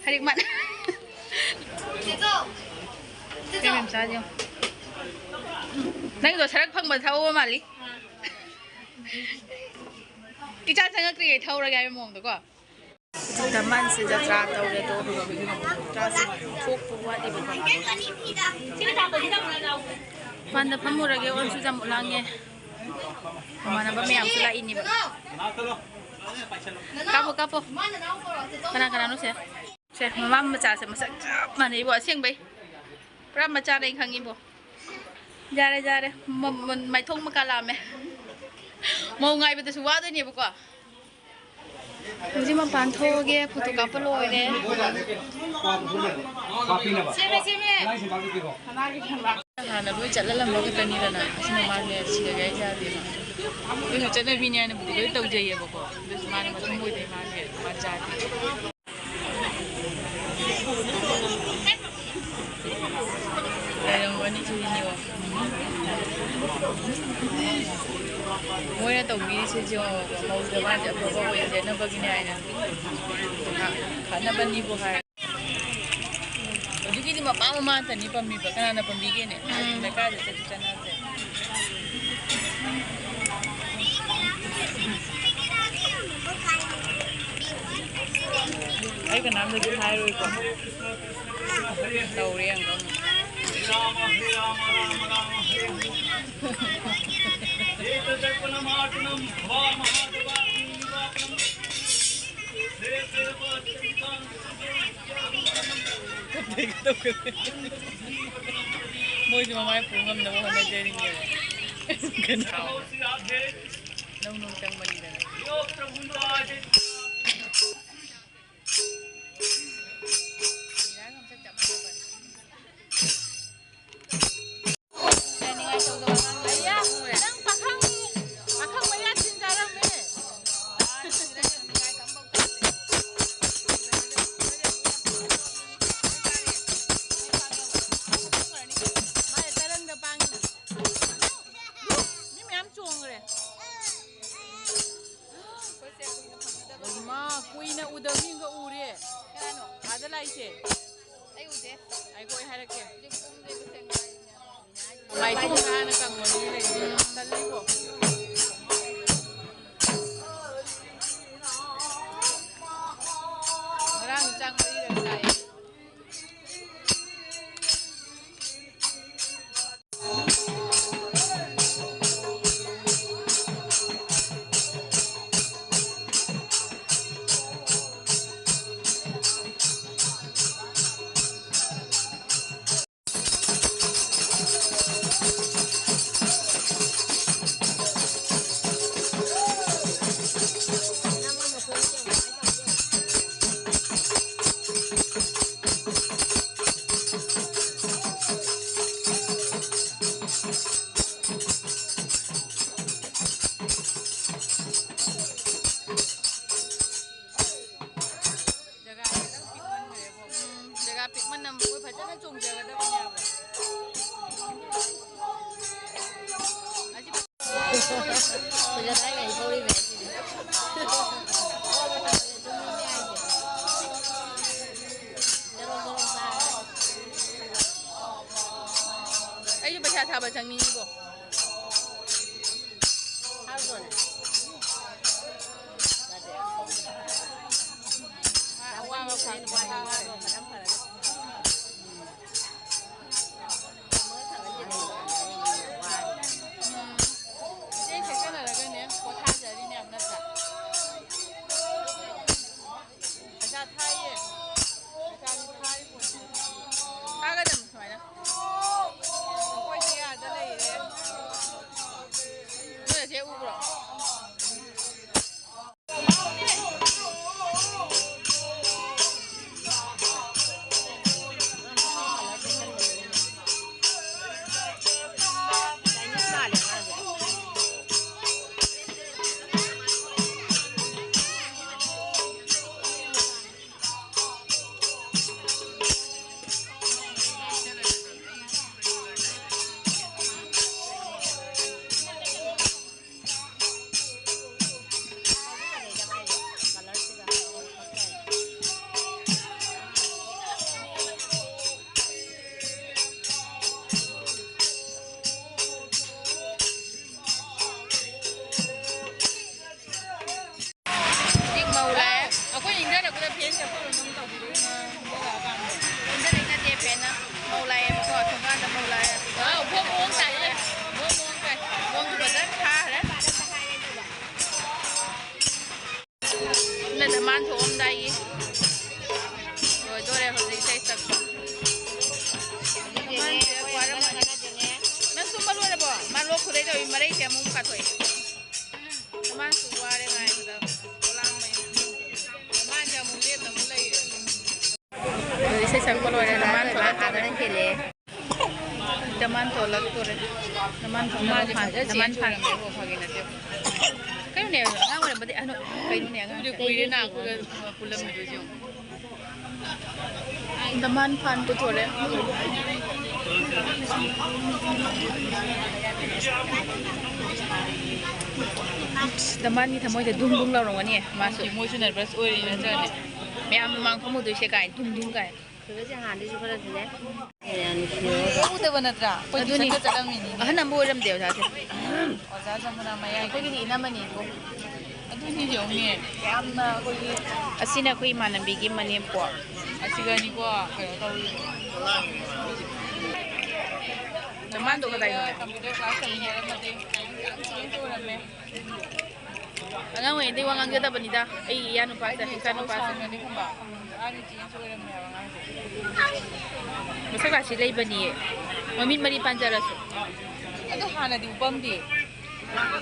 ꯍꯔꯤꯛꯃꯥꯟ꯫ ꯀꯩ ꯃꯌꯥꯝ ꯆꯥꯁꯦ ꯌꯦꯡꯉꯣ꯫ ꯅꯪꯗꯣ ꯁꯔꯛ ꯐꯪꯕ ꯊꯧꯕ ꯃꯥꯜꯂꯤ꯫ ꯏꯆꯥ ꯆꯪꯉꯛꯇ꯭ꯔꯤꯉꯩ ꯊꯧꯔꯒꯦ ꯍꯥꯏꯕ ꯃꯑꯣꯡꯗꯀꯣ꯫ ꯍꯧꯖꯤꯛ ꯗꯃꯥꯟꯁꯦ ꯖꯇ꯭ꯔꯥ ꯇꯧꯔꯦ ꯑꯗꯣ꯫ ꯖꯇ꯭ꯔꯥꯁꯦ ꯊꯣꯛꯄ ꯋꯥꯠꯂꯤꯕꯀꯣ꯫ ꯃꯄꯥꯟꯗ ꯐꯝꯃꯨꯔꯒꯦ, ꯑꯣꯟꯁꯨ ꯌꯥꯝ ꯂꯥꯡꯉꯦ꯫ ꯃꯃꯥꯟꯅꯕ ꯃꯌꯥꯝꯁꯨ ꯂꯥꯛꯏꯅꯦꯕ꯫ ꯀꯥꯞꯄꯣ, ꯀꯥꯞꯄꯣ꯫ ꯀꯅꯥ ꯀꯅꯥꯅꯣ ꯁꯦ? ꯁꯦ, ꯃꯃꯥ ꯃꯆꯥꯁꯦ ꯃꯁꯛ ꯆꯞ ꯃꯥꯟꯅꯩꯕꯣ, ꯑꯁꯦꯡꯕꯩ꯫ ꯄꯨꯔꯥ ꯃꯆꯥꯅꯦ ꯑꯩ ꯈꯪꯉꯤꯕꯣ꯫ ꯌꯥꯔꯦ, ꯌꯥꯔꯦ꯫ ꯃ-, ꯃ-, ꯃꯥꯏꯊꯣꯡ ꯃꯀꯥ ꯂꯥꯝꯃꯦ꯫ ꯃꯧ ꯉꯥꯏꯕꯗꯁꯨ ꯋꯥꯗꯣꯏꯅꯦꯕꯀꯣ꯫ ꯍꯧꯖꯤꯛ ꯃꯄꯥꯟ ꯊꯣꯛꯑꯒꯦ, ꯐꯣꯇꯣ ꯀꯥꯞꯄ ꯂꯣꯏꯔꯦ꯫ ꯁꯦꯝꯃꯦ, ꯁꯦꯝꯃꯦ꯫ ꯍꯥꯟꯅ ꯂꯣꯏ ꯆꯠꯍꯜꯂꯝꯕ ꯈꯛꯇꯅꯤꯗꯅ, ꯑꯁꯤ ꯃꯃꯥꯡꯅꯦ ꯁꯤꯗ ꯒꯥꯔꯤ ꯌꯥꯗꯦꯕ꯫ ꯑꯩꯈꯣꯏꯁꯨ ꯆꯠꯅꯕꯤꯅꯦ ꯍꯥꯏꯅꯕꯨꯗꯤ ꯂꯣꯏ ꯇꯧꯖꯩꯌꯦꯕꯀꯣ, ꯑꯗꯨꯁꯨ ꯃꯥꯅ ꯃꯊꯪ ꯑꯣꯏꯗꯣꯏ ꯃꯥꯜꯂꯦ, ꯃꯥ ꯆꯥꯗꯦ꯫ ꯂꯩꯔꯝꯒꯅꯤ ꯁꯤꯗꯤ ꯅꯤꯌꯣꯝ꯫ ꯃꯣꯏꯅ ꯇꯧꯕꯤꯔꯤꯁꯦ ꯌꯦꯡꯉꯣ, ꯃꯧꯗ ꯃꯥꯗꯤ ꯑꯐꯕ ꯑꯣꯏꯖꯅꯕꯒꯤꯅꯦ ꯍꯥꯏꯅ꯫ ꯈꯠꯅꯕꯅꯤꯕꯨ ꯍꯥꯏ꯫ ꯍꯧꯖꯤꯛꯀꯤꯗꯤ ꯃꯄꯥ ꯃꯃꯥ ꯉꯥꯛꯇꯅꯤ ꯄꯝꯃꯤꯕ, ꯀꯅꯥꯅ ꯄꯝꯕꯤꯒꯦꯅꯦ? ꯎꯝ꯫ ꯂꯩꯀꯥꯏꯗ ꯆꯠꯁꯨ ꯆꯠꯅꯗ꯭ꯔꯦ꯫ ꯑꯩ ꯀꯅꯥꯝꯗꯁꯨ ꯍꯥꯏꯔꯣꯏꯀꯣ꯫ ꯇꯧꯔꯦ ꯌꯦꯡꯉꯣ꯫ ꯃꯣꯏꯁꯨ ꯃꯃꯥꯏ ꯄꯨ ꯉꯝꯅꯕ ꯍꯣꯠꯅꯖꯔꯤꯅꯦꯕ꯫ ꯀꯩꯅꯣ꯫ ꯅꯧ ꯅꯧ ꯆꯪꯕꯅꯤꯗꯅ꯫ ꯅꯪ ꯄꯥꯈꯪ, ꯄꯥꯈꯪ ꯃꯌꯥ ꯆꯤꯟ ꯆꯥꯔꯝꯃꯦ꯫ ꯃꯥꯅ ꯇꯔꯪꯗ ꯄꯥꯡꯉꯤ꯫ ꯃꯤ ꯃꯌꯥꯝ ꯆꯣꯡꯈ꯭ꯔꯦ꯫ ꯏꯃꯥ, ꯀꯨꯏꯅ ꯎꯗꯕ ꯃꯤꯒ ꯎꯔꯦ꯫ ꯀꯅꯥꯅꯣ? ꯑꯥꯗ ꯂꯥꯛꯏꯁꯦ꯫ ꯑꯩ ꯎꯗꯦ꯫ ꯑꯩ ꯀꯣꯏ ꯍꯥꯏꯔꯛꯀꯦ꯫ ꯍꯧꯖꯤꯛ ꯄꯨꯡꯁꯦ ꯂꯣꯏꯁꯟꯈ꯭ꯔꯦ꯫ ꯃꯥꯏꯊꯣꯡꯗ ꯍꯥꯟꯅ ꯀꯪꯕ ꯃꯤ ꯂꯩ꯫ ꯇꯜꯂꯤꯕꯣ꯫ ꯉꯔꯥꯡ ꯆꯥꯛ ꯃꯔꯤꯔꯛ ꯆꯥꯏ꯫ ꯖꯒꯥ ꯈꯤꯇꯪ ꯄꯤꯛꯃꯟꯈ꯭ꯔꯦꯕꯣ꯫ ꯎꯝ, ꯖꯒꯥ ꯄꯤꯛꯃꯟꯅ ꯃꯈꯣꯏ ꯐꯖꯅ ꯆꯣꯡꯖꯒꯗꯕꯅꯦꯕ꯫ ꯑꯁꯤ ꯄꯩꯁꯥ ꯇꯔꯥ ꯀꯥꯏ ꯊꯧꯔꯤꯕ ꯍꯥꯏꯁꯤꯗꯤ꯫ ꯑꯩꯁꯨ ꯄꯩꯁꯥ ꯊꯥꯕ ꯆꯪꯅꯤꯡꯉꯤꯕꯣ꯫ ꯍꯥꯎꯗ꯭ꯔꯣꯅꯦ? ꯌꯥꯗꯦ꯫ ꯑꯋꯥꯕ ꯎꯝ꯫ ꯏꯆꯦ ꯁꯦꯠꯆꯟꯅꯔꯒꯅꯦ ꯄꯣꯊꯥꯖꯔꯤꯅꯦ ꯌꯥꯝ ꯅꯠꯇ꯭ꯔꯥ? ꯄꯩꯁꯥ ꯊꯥꯏꯌꯦ꯫ ꯄꯩꯁꯥꯁꯨ ꯊꯥꯔꯤ ꯄꯣꯠꯅꯤ꯫ ꯊꯥꯒꯗꯕꯅꯤ ꯁꯨꯃꯥꯏꯅ꯫ ꯑꯩꯈꯣꯏ ꯆꯦ ꯑꯥꯗ ꯂꯩꯔꯦ꯫ ꯅꯣꯏ ꯆꯦ ꯎꯕ꯭ꯔꯣ? ꯍꯧꯖꯤꯛ ꯃꯧ ꯂꯥꯛꯑꯦ꯫ ꯑꯩꯈꯣꯏ ꯏꯪꯊꯔꯛꯄꯗ ꯐꯦꯟꯁꯦ ꯑꯩꯈꯣꯏ ꯔꯨꯝꯗ ꯑꯃꯨꯛ ꯇꯧꯕꯤꯔꯛꯏ꯫ ꯏꯪꯊꯔꯛꯏ ꯅꯠꯇꯦ, ꯐꯦꯟꯅ꯫ ꯃꯧ ꯂꯥꯛꯑꯦꯕꯀꯣ, ꯊꯣꯡꯒꯥꯟꯗ ꯃꯧ ꯂꯥꯛꯑꯦ꯫ ꯑꯗꯨꯒ ꯕꯣꯝ ꯃꯑꯣꯡ ꯇꯥꯏꯌꯦ꯫ ꯕꯣꯝ ꯃꯑꯣꯡ ꯇꯥꯏ꯫ ꯕꯣꯝꯁꯨ ꯐꯖꯅ ꯊꯥꯈ꯭ꯔꯦ꯫ ꯁꯤꯅ ꯙꯃꯥꯟ ꯊꯣꯛꯑꯝꯗꯥꯏꯒꯤ꯫ ꯂꯣꯏꯗꯣꯔꯦ ꯍꯧꯖꯤꯛ ꯏꯁꯩ ꯁꯛꯄ꯫ ꯙꯃꯥꯟꯁꯦ ꯋꯥꯔꯝꯃꯅꯤ꯫ ꯅꯪ ꯇꯨꯝꯕ ꯂꯣꯏꯔꯕꯣ? ꯃꯥ ꯂꯣꯛ ꯈꯨꯗꯩ ꯇꯧꯏ, ꯃꯔꯩꯁꯦ ꯑꯃꯨꯛ ꯀꯥꯊꯣꯛꯑꯦ꯫ ꯙꯃꯥꯟꯁꯨ ꯋꯥꯔꯦ ꯉꯥꯏꯕꯗ꯫ ꯄꯣꯂꯥꯡ ꯃꯌꯨꯝ꯫ ꯙꯃꯥꯟꯁꯦ ꯑꯃꯨꯛ ꯂꯦꯞꯅ ꯑꯃꯨꯛ ꯂꯩꯔꯦ꯫ ꯑꯗꯨ ꯏꯁꯩ ꯁꯛꯄ ꯂꯣꯏꯔꯦ, ꯙꯃꯥꯟ ꯊꯣꯛꯂꯛꯇꯣꯔꯦ꯫ ꯙꯃꯥꯟ ꯊꯣꯛꯂꯛꯇꯣꯔꯦ꯫ ꯙꯃꯥꯟ ꯊꯣꯛꯂꯛꯇꯣꯔꯦ꯫ ꯙꯃꯥꯟ ꯐꯥꯟ-꯫ ꯀꯩꯅꯣꯅꯦ, ꯑꯉꯥꯡ ꯑꯣꯏꯔꯝꯕꯗꯤ ꯑꯍꯟ-꯫ ꯀꯩꯅꯣꯅꯦ, ꯑꯉꯥꯡ꯫ ꯀꯨꯏꯔꯦꯅ ꯑꯩꯈꯣꯏꯒ ꯄꯨꯜꯂꯝꯃꯤꯗꯣ ꯌꯦꯡꯉꯨ꯫ ꯙꯃꯥꯟ ꯐꯥꯟ ꯄꯨꯊꯣꯔꯦ꯫ ꯙꯃꯥꯟꯒꯤ ꯊꯃꯣꯏꯁꯦ ꯗꯨꯡ ꯗꯨꯡ ꯂꯥꯎꯔꯝꯒꯅꯤ ꯃꯥꯁꯨ꯫ ꯃꯣꯏꯁꯨ nervous ꯑꯣꯏꯔꯤ ꯅꯠꯇ꯭ꯔꯅꯦ? ꯃꯌꯥꯝ ꯃꯃꯥꯡ ꯐꯝꯃꯨꯗꯣꯏꯁꯦ ꯀꯥꯏ ꯗꯨꯡ ꯗꯨꯡ ꯀꯥꯏ꯫ ꯐꯤꯕꯁꯦ ꯍꯥꯟꯅꯗꯩꯁꯨ ꯈꯔꯁꯨꯅꯦ꯫ ꯎꯗꯕ ꯅꯠꯇ꯭ꯔꯥ? ꯑꯩꯈꯣꯏ ꯑꯗꯨꯅꯤ꯫ Tuitionꯒ ꯆꯠꯂꯝꯃꯤꯅꯤꯅꯦ꯫ ꯑꯍꯟ ꯑꯃ ꯑꯣꯏꯔꯝꯗꯦ ꯑꯣꯖꯥꯁꯦ꯫ ꯑꯣꯖꯥ ꯖꯃꯨꯅꯥ ꯃꯌꯥꯏ꯫ ꯑꯩꯈꯣꯏꯒꯤꯗꯤ ꯏꯅꯝꯃꯅꯤꯀꯣ꯫ ꯁꯤꯁꯦ ꯌꯦꯡꯉꯨꯅꯦ꯫ ꯌꯥꯝꯅ ꯑꯩꯈꯣꯏꯒꯤ ꯑꯁꯤꯅ ꯑꯩꯈꯣꯏ ꯏꯃꯥꯟꯅꯕꯤꯒꯤ ꯃꯅꯦꯝꯄꯣꯛ꯫ ꯑꯁꯤꯒꯅꯤꯀꯣ ꯀꯩꯅꯣ ꯇꯧꯔꯤ꯫ ꯅꯃꯥꯟꯗꯣ ꯀꯗꯥꯏꯅꯣ? Computer class ꯇꯝꯃꯤꯟꯅꯔꯝꯃꯗꯤ ꯌꯥꯝ change ꯑꯣꯏꯔꯝꯃꯦ꯫ ꯑꯉꯥꯡ ꯑꯣꯏꯔꯤꯉꯩꯗꯩ ꯋꯥ ꯉꯥꯡꯖꯗꯕꯅꯤꯗ ꯑꯩꯒꯤ ꯏꯌꯥ ꯅꯨꯄꯥꯁꯦ, ꯑꯩꯗꯤ ꯏꯆꯥ ꯆꯥꯎ ꯅꯨꯄꯥꯁꯦ꯫ ꯁꯥꯡꯉꯗꯤ ꯈꯪꯕ ꯑꯉꯥꯡꯒꯤ change ꯑꯣꯏꯔꯝꯃꯦ ꯍꯥꯏꯕ ꯑꯉꯥꯡꯁꯦ꯫ ꯃꯁꯛ ꯔꯥꯁꯤ ꯂꯩꯕꯅꯤꯌꯦ, ꯃꯃꯤꯠ ꯃꯔꯤ ꯄꯥꯟꯖꯔꯁꯨ꯫ ꯑꯗꯨ ꯍꯥꯟꯅꯗꯤ ꯎꯄꯝꯗꯦ꯫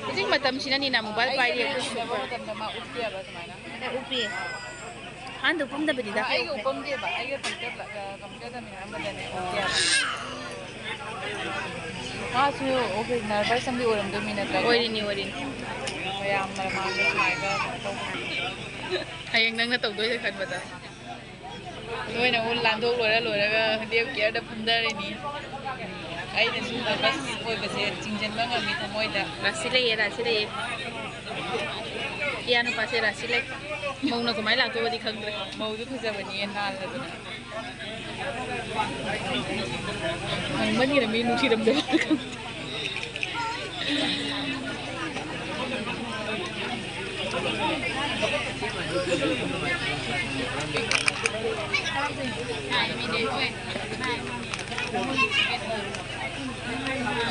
ꯍꯧꯖꯤꯛ ꯃꯇꯝꯁꯤꯅꯅꯤꯅ mobile ꯄꯥꯏꯔꯤ꯫ ꯑꯩꯒ ꯅꯨꯡꯁꯤꯅꯕ ꯃꯇꯝꯗ ꯃꯥ ꯎꯞꯇꯦꯕ ꯑꯗꯨꯃꯥꯏꯅ꯫ ꯑꯗ ꯎꯞꯄꯤ꯫ ꯍꯥꯟꯅꯗꯤ ꯎꯞꯄꯝꯗꯕꯅꯤꯗ꯫ ꯑꯩꯒ ꯎꯞꯄꯝꯗꯦꯕ꯫ ꯑꯩꯒ computer ꯀ꯭ꯂꯥ-, ꯑ, computer ꯇꯝꯃꯤꯟꯅꯔꯝꯕꯗꯅꯦ ꯎꯞꯇꯦꯕ꯫ ꯃꯥꯁꯨ ꯑꯣ-, nervous ꯑꯃꯗꯤ ꯑꯣꯏꯔꯝꯗꯣꯏꯅꯤ ꯅꯠꯇ꯭ꯔꯥ? ꯑꯣꯏꯔꯤꯅꯤ, ꯑꯣꯏꯔꯤꯅꯤ꯫ ꯃꯌꯥꯝ ꯃꯃꯥꯡꯗ ꯁꯨꯃꯥꯏꯅ ꯀꯩꯅꯣ ꯇꯧꯕ꯫ ꯍꯌꯦꯡ ꯅꯪꯅ ꯇꯧꯗꯣꯏꯁꯦ ꯈꯟꯕꯗ꯫ ꯅꯣꯏꯅ ꯑꯃꯨꯛ ꯂꯥꯟꯗꯣꯛ ꯂꯣꯏꯔ ꯂꯣꯏꯔꯒ daycare ꯗ ꯐꯝꯊꯔꯤꯅꯤ꯫ ꯑꯩꯅꯁꯨ nervous ꯑꯣꯏꯕꯁꯦ ꯆꯤꯡꯁꯤꯟꯕ ꯉꯝꯃꯤ ꯊꯃꯣꯏꯗ꯫ ꯔꯥꯁꯤ ꯂꯩꯌꯦ, ꯔꯥꯁꯤ ꯂꯩꯌꯦ꯫ ꯏꯌꯥ ꯅꯨꯄꯥꯁꯦ ꯔꯥꯁꯤ ꯂꯩ꯫ ꯃꯧꯅ ꯀꯃꯥꯏꯅ ꯂꯥꯛꯇꯧꯕꯗꯤ ꯈꯪꯗ꯭ꯔꯦ꯫ ꯃꯧꯗꯨ ꯐꯖꯕꯅꯤꯌꯦ, ꯅꯥꯜꯂꯗꯅ꯫ ꯉꯥꯡꯃꯟꯒꯤꯗꯅ ꯃꯤ ꯅꯨꯡꯁꯤꯔꯝꯗꯕ ꯈꯪꯗꯦ꯫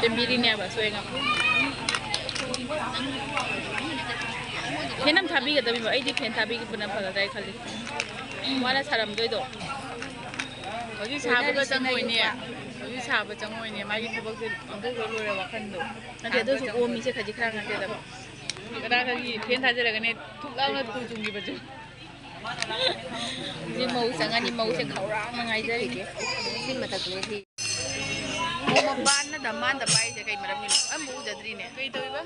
ꯁꯦꯝꯕꯤꯔꯤꯅꯦꯕ ꯁꯣꯏꯅ꯫ Fan ꯑꯃ ꯊꯥꯕꯤꯒꯗꯕꯅꯦꯕ, ꯑꯩꯗꯤ fan ꯊꯥꯕꯤꯕꯅ ꯐꯒꯗ꯭ꯔꯥ ꯍꯥꯏ ꯈꯜꯂꯤ꯫ ꯃꯥꯅ ꯁꯥꯔꯝꯗꯣꯏꯗꯣ꯫ ꯍꯧꯖꯤꯛ ꯁꯥꯕꯒ ꯆꯪꯉꯣꯏꯅꯦ꯫ ꯍꯧꯖꯤꯛ ꯁꯥꯕ ꯆꯪꯉꯣꯏꯅꯦ꯫ ꯃꯥꯒꯤ ꯊꯕꯛꯁꯦ ꯑꯣꯟꯊꯣꯛꯈ꯭ꯔ ꯂꯣꯏꯔꯦ ꯋꯥꯈꯜꯗꯣ꯫ ꯅꯠꯇꯦ, ꯑꯗꯨꯁꯨ ꯑꯣꯝꯃꯤꯁꯦ ꯈꯖꯤꯛ ꯈꯔ ꯅꯠꯇꯦꯗꯕ꯫ ꯀꯅꯥ ꯈꯪꯉꯤ, fan ꯊꯥꯖꯔꯒꯅꯦ ꯊꯨꯛ ꯂꯥꯎꯅ ꯇꯨ ꯆꯨꯡꯈꯤꯕꯁꯨ꯫ ꯍꯧꯖꯤꯛ ꯃꯧ ꯆꯪꯉꯅꯤ, ꯃꯧꯁꯦ ꯈꯧꯔꯥꯡꯅ ꯉꯥꯏꯖꯔꯤꯅꯤ꯫ ꯁꯤ ꯃꯊꯛꯇꯅꯦ ꯁꯤ꯫ ꯃꯧ ꯃꯄꯥꯅ ꯙꯃꯥꯟꯗ ꯄꯥꯏꯁꯦ ꯀꯩ ꯃꯔꯝꯒꯤꯅꯣ? ꯑꯝꯕꯨ ꯎꯖꯗ꯭ꯔꯤꯅꯦ꯫ ꯀꯩ ꯇꯧꯔꯤꯕ?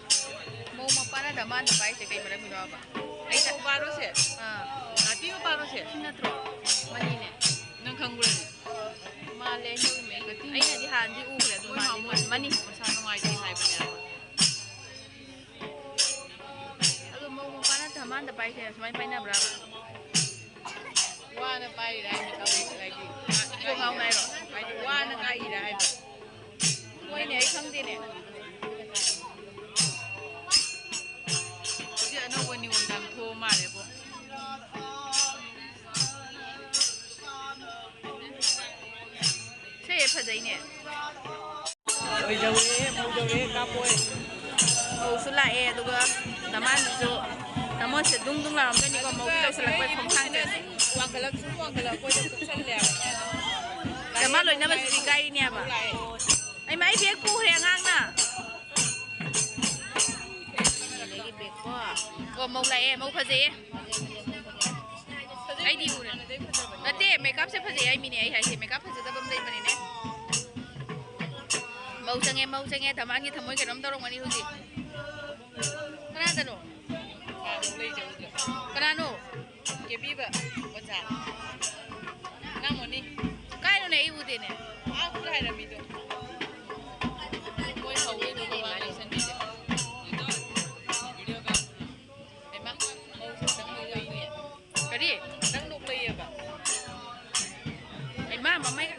ꯃꯧ ꯃꯄꯥꯅ ꯙꯃꯥꯟꯗ ꯄꯥꯏꯁꯦ ꯀꯩ ꯃꯔꯝꯒꯤꯅꯣꯕ? ꯑꯩ ꯃꯧ ꯃꯄꯥꯔꯣꯁꯦ? ꯑꯥ꯫ ꯉꯥꯇꯤ ꯃꯄꯥꯔꯣꯁꯦ? ꯁꯤ ꯅꯠꯇ꯭ꯔꯣ? ꯃꯅꯤꯅꯦ꯫ ꯅꯪ ꯈꯪꯕ꯭ꯔꯅꯦ? ꯃꯥꯜꯂꯦ, ꯑꯩꯅ ꯎꯏ꯫ ꯉꯥꯇꯤ꯫ ꯑꯩꯅꯗꯤ ꯍꯥꯟꯅꯗꯤ ꯎꯈ꯭ꯔꯦ, ꯑꯗꯨ ꯃꯣꯏ ꯃꯥꯜꯂꯤ, ꯃꯥꯃꯣ ꯃꯥꯜꯂꯤ꯫ ꯃꯅꯤ꯫ ꯃꯁꯥ ꯅꯨꯡꯉꯥꯏꯇꯦ ꯍꯥꯏꯕꯅꯦꯕ꯫ ꯑꯗꯣ ꯃꯧ ꯃꯄꯥꯅ ꯙꯃꯥꯟꯗ ꯄꯥꯏꯁꯦ ꯁꯨꯃꯥꯏꯅ ꯄꯥꯏꯅꯕ꯭ꯔꯥꯕ? ꯋꯥꯅ ꯄꯥꯏꯔꯤꯔꯥ ꯍꯥꯏꯅ ꯀꯥꯎꯔꯤꯁꯦ ꯍꯥꯏꯗꯤ꯫ ꯀꯣꯛ ꯉꯥꯎꯅ ꯍꯥꯏꯔꯣ? ꯍꯥꯏꯗꯤ ꯋꯥꯅ ꯉꯥꯏꯔꯤꯔꯥ ꯍꯥꯏꯕ? ꯍꯣꯏꯅꯦ, ꯑꯩ ꯈꯪꯗꯦꯅꯦ꯫ ꯍꯧꯖꯤꯛ ꯑꯅꯧꯕ ꯅꯤꯌꯣꯝ ꯃꯧꯁꯨ ꯂꯥꯛꯑꯦ, ꯑꯗꯨꯒ ꯗꯃꯥꯟꯁꯨ ꯊꯃꯣꯏꯁꯦ ꯗꯨꯡ ꯗꯨꯡ ꯂꯥꯎꯔꯝꯗꯣꯏꯅꯤꯀꯣ, ꯃꯧꯒꯤ ꯂꯧꯁꯤꯜꯂꯛꯄꯩ ꯈꯣꯡꯊꯥꯡꯁꯦ꯫ ꯋꯥꯡꯈꯠꯂꯛ-, ꯁꯨꯝ ꯋꯥꯡꯈꯠꯂꯛ-, ꯑꯩꯈꯣꯏꯗ ꯀꯨꯞꯁꯜꯂꯦ ꯍꯥꯏꯕꯅꯦ꯫ ꯗꯃꯥꯟ ꯂꯣꯏꯅꯕꯁꯤꯗꯤ ꯏꯀꯥꯏꯔꯤꯅꯦ ꯍꯥꯏꯕ꯫ ꯂꯥꯛꯑꯦ꯫ ꯑꯩꯃ, ꯑꯩ ꯕꯦꯒ ꯄꯨꯈ꯭ꯔꯦ ꯑꯉꯥꯡꯅ꯫ ꯑꯣ, ꯃꯧ ꯂꯥꯛꯑꯦ, ꯃꯧ ꯐꯖꯩꯌꯦ꯫ ꯑꯩꯗꯤ ꯎꯔꯦ꯫ ꯅꯠꯇꯦ, ꯃꯦꯀꯞꯁꯦ ꯐꯖꯩ ꯍꯥꯏꯃꯤꯅꯦ, ꯑꯩ ꯍꯥꯏꯁꯦ ꯃꯦꯀꯞ ꯐꯖꯗꯕ ꯑꯃ ꯂꯩꯕꯅꯤꯅꯦ꯫ ꯃꯧ ꯆꯪꯉꯦ, ꯃꯧ ꯆꯪꯉꯦ, ꯗꯃꯥꯟꯒꯤ ꯊꯃꯣꯏ ꯀꯩꯅꯣꯝ ꯇꯧꯔꯝꯒꯅꯤ ꯍꯧꯖꯤꯛ꯫ ꯀꯅꯥꯗꯅꯣ? ꯀꯅꯥꯅꯣ? ꯀꯦꯕꯤꯕ ꯑꯣꯖꯥ꯫ ꯅꯪ ꯑꯣꯅꯤ꯫ ꯀꯥꯏꯅꯣꯅꯦ, ꯑꯩ ꯎꯗꯦꯅꯦ꯫ ꯑꯥ, ꯈꯨꯠ ꯍꯥꯏꯔꯝꯃꯤꯗꯣ꯫ ꯃꯣꯏ ꯍꯧꯋꯦ ꯑꯗꯨꯒ ꯋꯥ ꯂꯣꯏꯁꯟꯕꯤꯗꯦ꯫ ꯍꯩꯃꯥ, ꯃꯧꯁꯨ ꯈꯤꯇꯪ ꯅꯣꯛꯂꯛꯏꯅꯦ꯫ ꯀꯔꯤ? ꯈꯤꯇꯪ ꯅꯣꯛꯂꯛꯏꯑꯕ꯫ ꯍꯩꯃꯥ, ꯃꯃꯩ꯫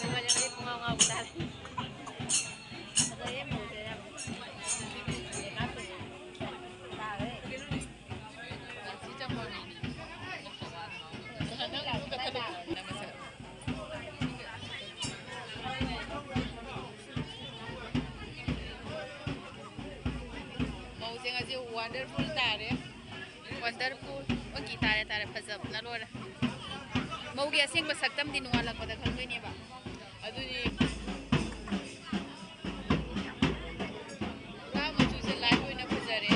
ꯂꯣꯏꯔꯦ, ꯂꯣꯏꯔꯦ, ꯄꯨꯡꯉꯥꯎ ꯉꯥꯎꯕ ꯇꯥꯔꯦ꯫ ꯐꯖꯩꯌꯦ, ꯃꯧꯁꯦ ꯌꯥꯝ꯫ ꯇꯥꯔꯦ꯫ ꯃꯧꯁꯦ ꯉꯁꯤ wonderful ꯇꯥꯔꯦ꯫ Wonderful꯫ ꯑꯣꯀꯦ, ꯇꯥꯔꯦ, ꯇꯥꯔꯦ꯫ ꯐꯖꯕꯅ ꯂꯣꯏꯔꯦ꯫ ꯃꯧꯒꯤ ꯑꯁꯦꯡꯕ ꯁꯛꯇꯝꯗꯤ ꯅꯣꯡꯉꯥꯜꯂꯛꯄꯗ ꯈꯪꯗꯣꯏꯅꯦꯕ꯫ ꯑꯗꯨꯗꯤ ꯄꯨꯔꯥ ꯃꯆꯨꯁꯦ light ꯑꯣꯏꯅ ꯐꯖꯔꯦ꯫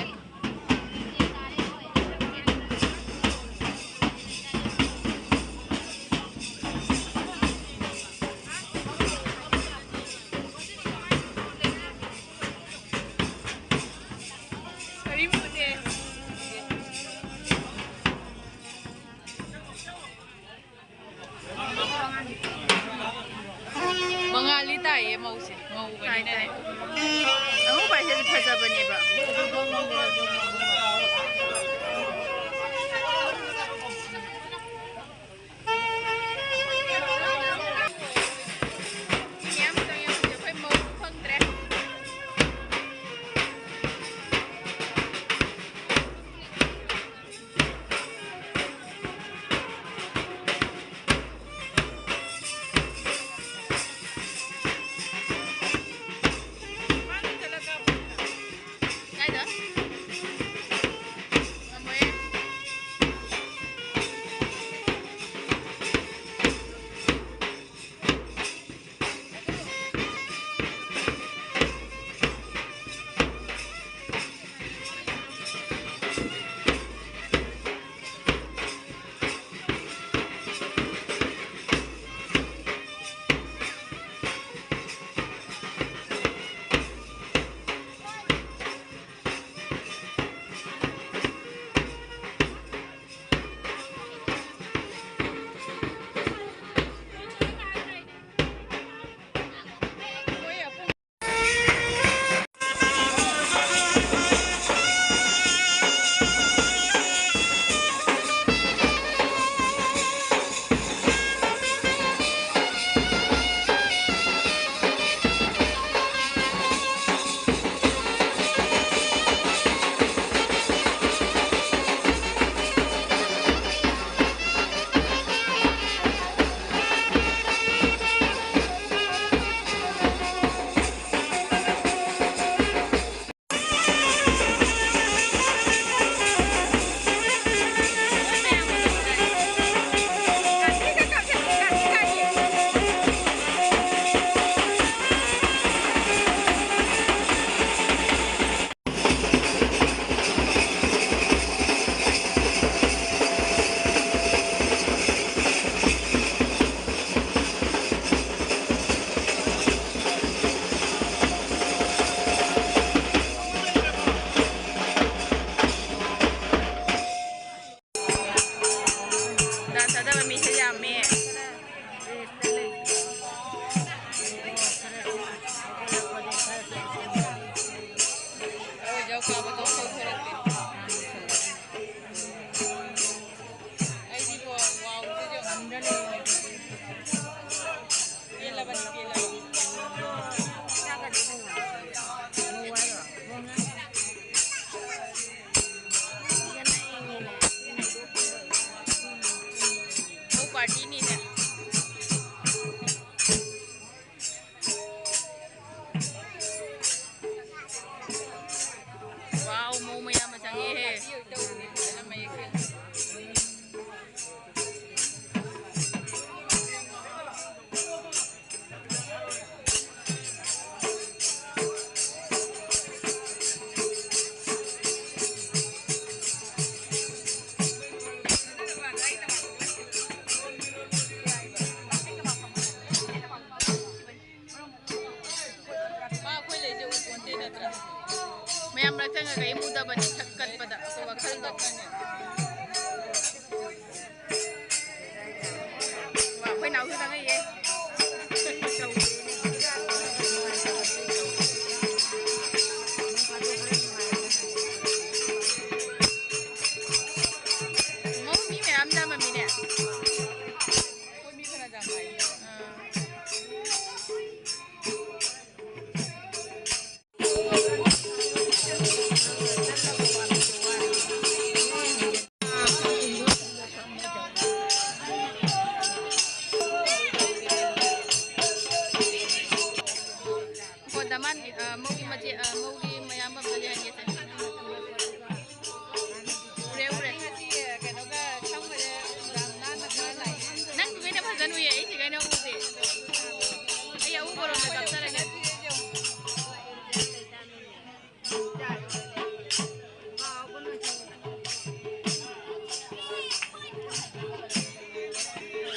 ꯀꯔꯤꯝ ꯎꯗꯦ꯫ ꯃꯉꯥꯜꯂꯤ ꯇꯥꯏꯌꯦ ꯃꯧꯁꯦ, ꯉꯧꯕꯅꯤꯅꯅꯦ꯫ ꯇꯥꯏ, ꯇꯥꯏ꯫ ꯑꯉꯧꯕ ꯍꯥꯏꯁꯦ ꯐꯖꯕꯅꯦꯕ꯫ ꯃꯌꯥꯝ ꯆꯪꯉꯦ ꯍꯧꯖꯤꯛ ꯑꯩꯈꯣꯏ ꯃꯧ ꯐꯪꯗ꯭ꯔꯦ꯫ ꯀꯥꯕꯗꯣ ꯇꯧꯊꯣꯔꯛꯇꯦ꯫ ꯑꯩꯗꯤꯀꯣ, ꯋꯥꯎꯕꯗꯨꯁꯨ ꯉꯝꯗ꯭ꯔ ꯂꯩꯔꯤꯅꯦ꯫ ꯄꯦꯜꯂꯕꯅꯤ, ꯄꯦꯜꯂꯕꯅꯤ꯫ ꯃꯧ ꯄꯥꯔꯇꯤꯅꯤꯅꯦ꯫ ꯋꯥꯎ, ꯃꯧ ꯃꯌꯥꯝ ꯑꯃ ꯆꯪꯉꯦꯍꯦ꯫ ꯐꯖꯅ ꯃꯌꯦꯛ ꯁꯦꯡꯅ꯫ ꯃꯥ ꯑꯩꯈꯣꯏ ꯂꯩꯁꯦ ꯎꯄꯣꯟꯇꯦ ꯅꯠꯇ꯭ꯔꯥ? ꯃꯌꯥꯝ ꯃꯔꯛ ꯆꯪꯉꯒ ꯀꯔꯤꯝ ꯎꯗꯕꯅꯤ ꯁꯛ ꯀꯠꯄꯗ ꯑꯩꯈꯣꯏ ꯋꯥꯈꯜꯗꯣ꯫ ꯋꯥ, ꯑꯩꯈꯣꯏ ꯅꯥꯎꯁꯨ ꯆꯪꯉꯛꯏꯌꯦ꯫ ꯃꯧ ꯃꯤ ꯃꯌꯥꯝ ꯌꯥꯝꯃꯝꯃꯤꯅꯦ꯫ ꯑꯩꯈꯣꯏ ꯃꯤ ꯐꯅ ꯌꯥꯝ ꯂꯥꯛꯏꯅꯦ꯫ ꯑꯥ꯫ ꯍꯣ, ꯗꯃꯥꯟꯒꯤ, ꯑ, ꯃꯧꯒꯤ ꯃꯆꯦ, ꯑ, ꯃꯧꯒꯤ ꯃꯌꯥꯝꯕ ꯑꯝꯇ ꯂꯩꯍꯟꯒꯦꯁꯦ꯫ ꯎꯔꯦ, ꯎꯔꯦ꯫ ꯉꯁꯤ ꯀꯩꯅꯣꯒ ꯁꯝꯒꯁꯦ ꯌꯥꯝ ꯅꯥꯟꯅ ꯈꯔ ꯂꯥꯛꯏ꯫ ꯅꯪ ꯀꯩꯅ ꯐꯖꯅ ꯎꯏꯌꯦ, ꯑꯩ ꯁꯤꯒꯩꯅ ꯎꯗꯦ꯫ ꯑꯩ ꯑꯎꯕꯔꯣꯝꯗ ꯀꯥꯞꯆꯔꯒꯦ꯫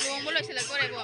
ꯂꯨꯍꯣꯡꯕ ꯂꯣꯏꯁꯤꯜꯂꯛꯇꯣꯔꯦꯀꯣ꯫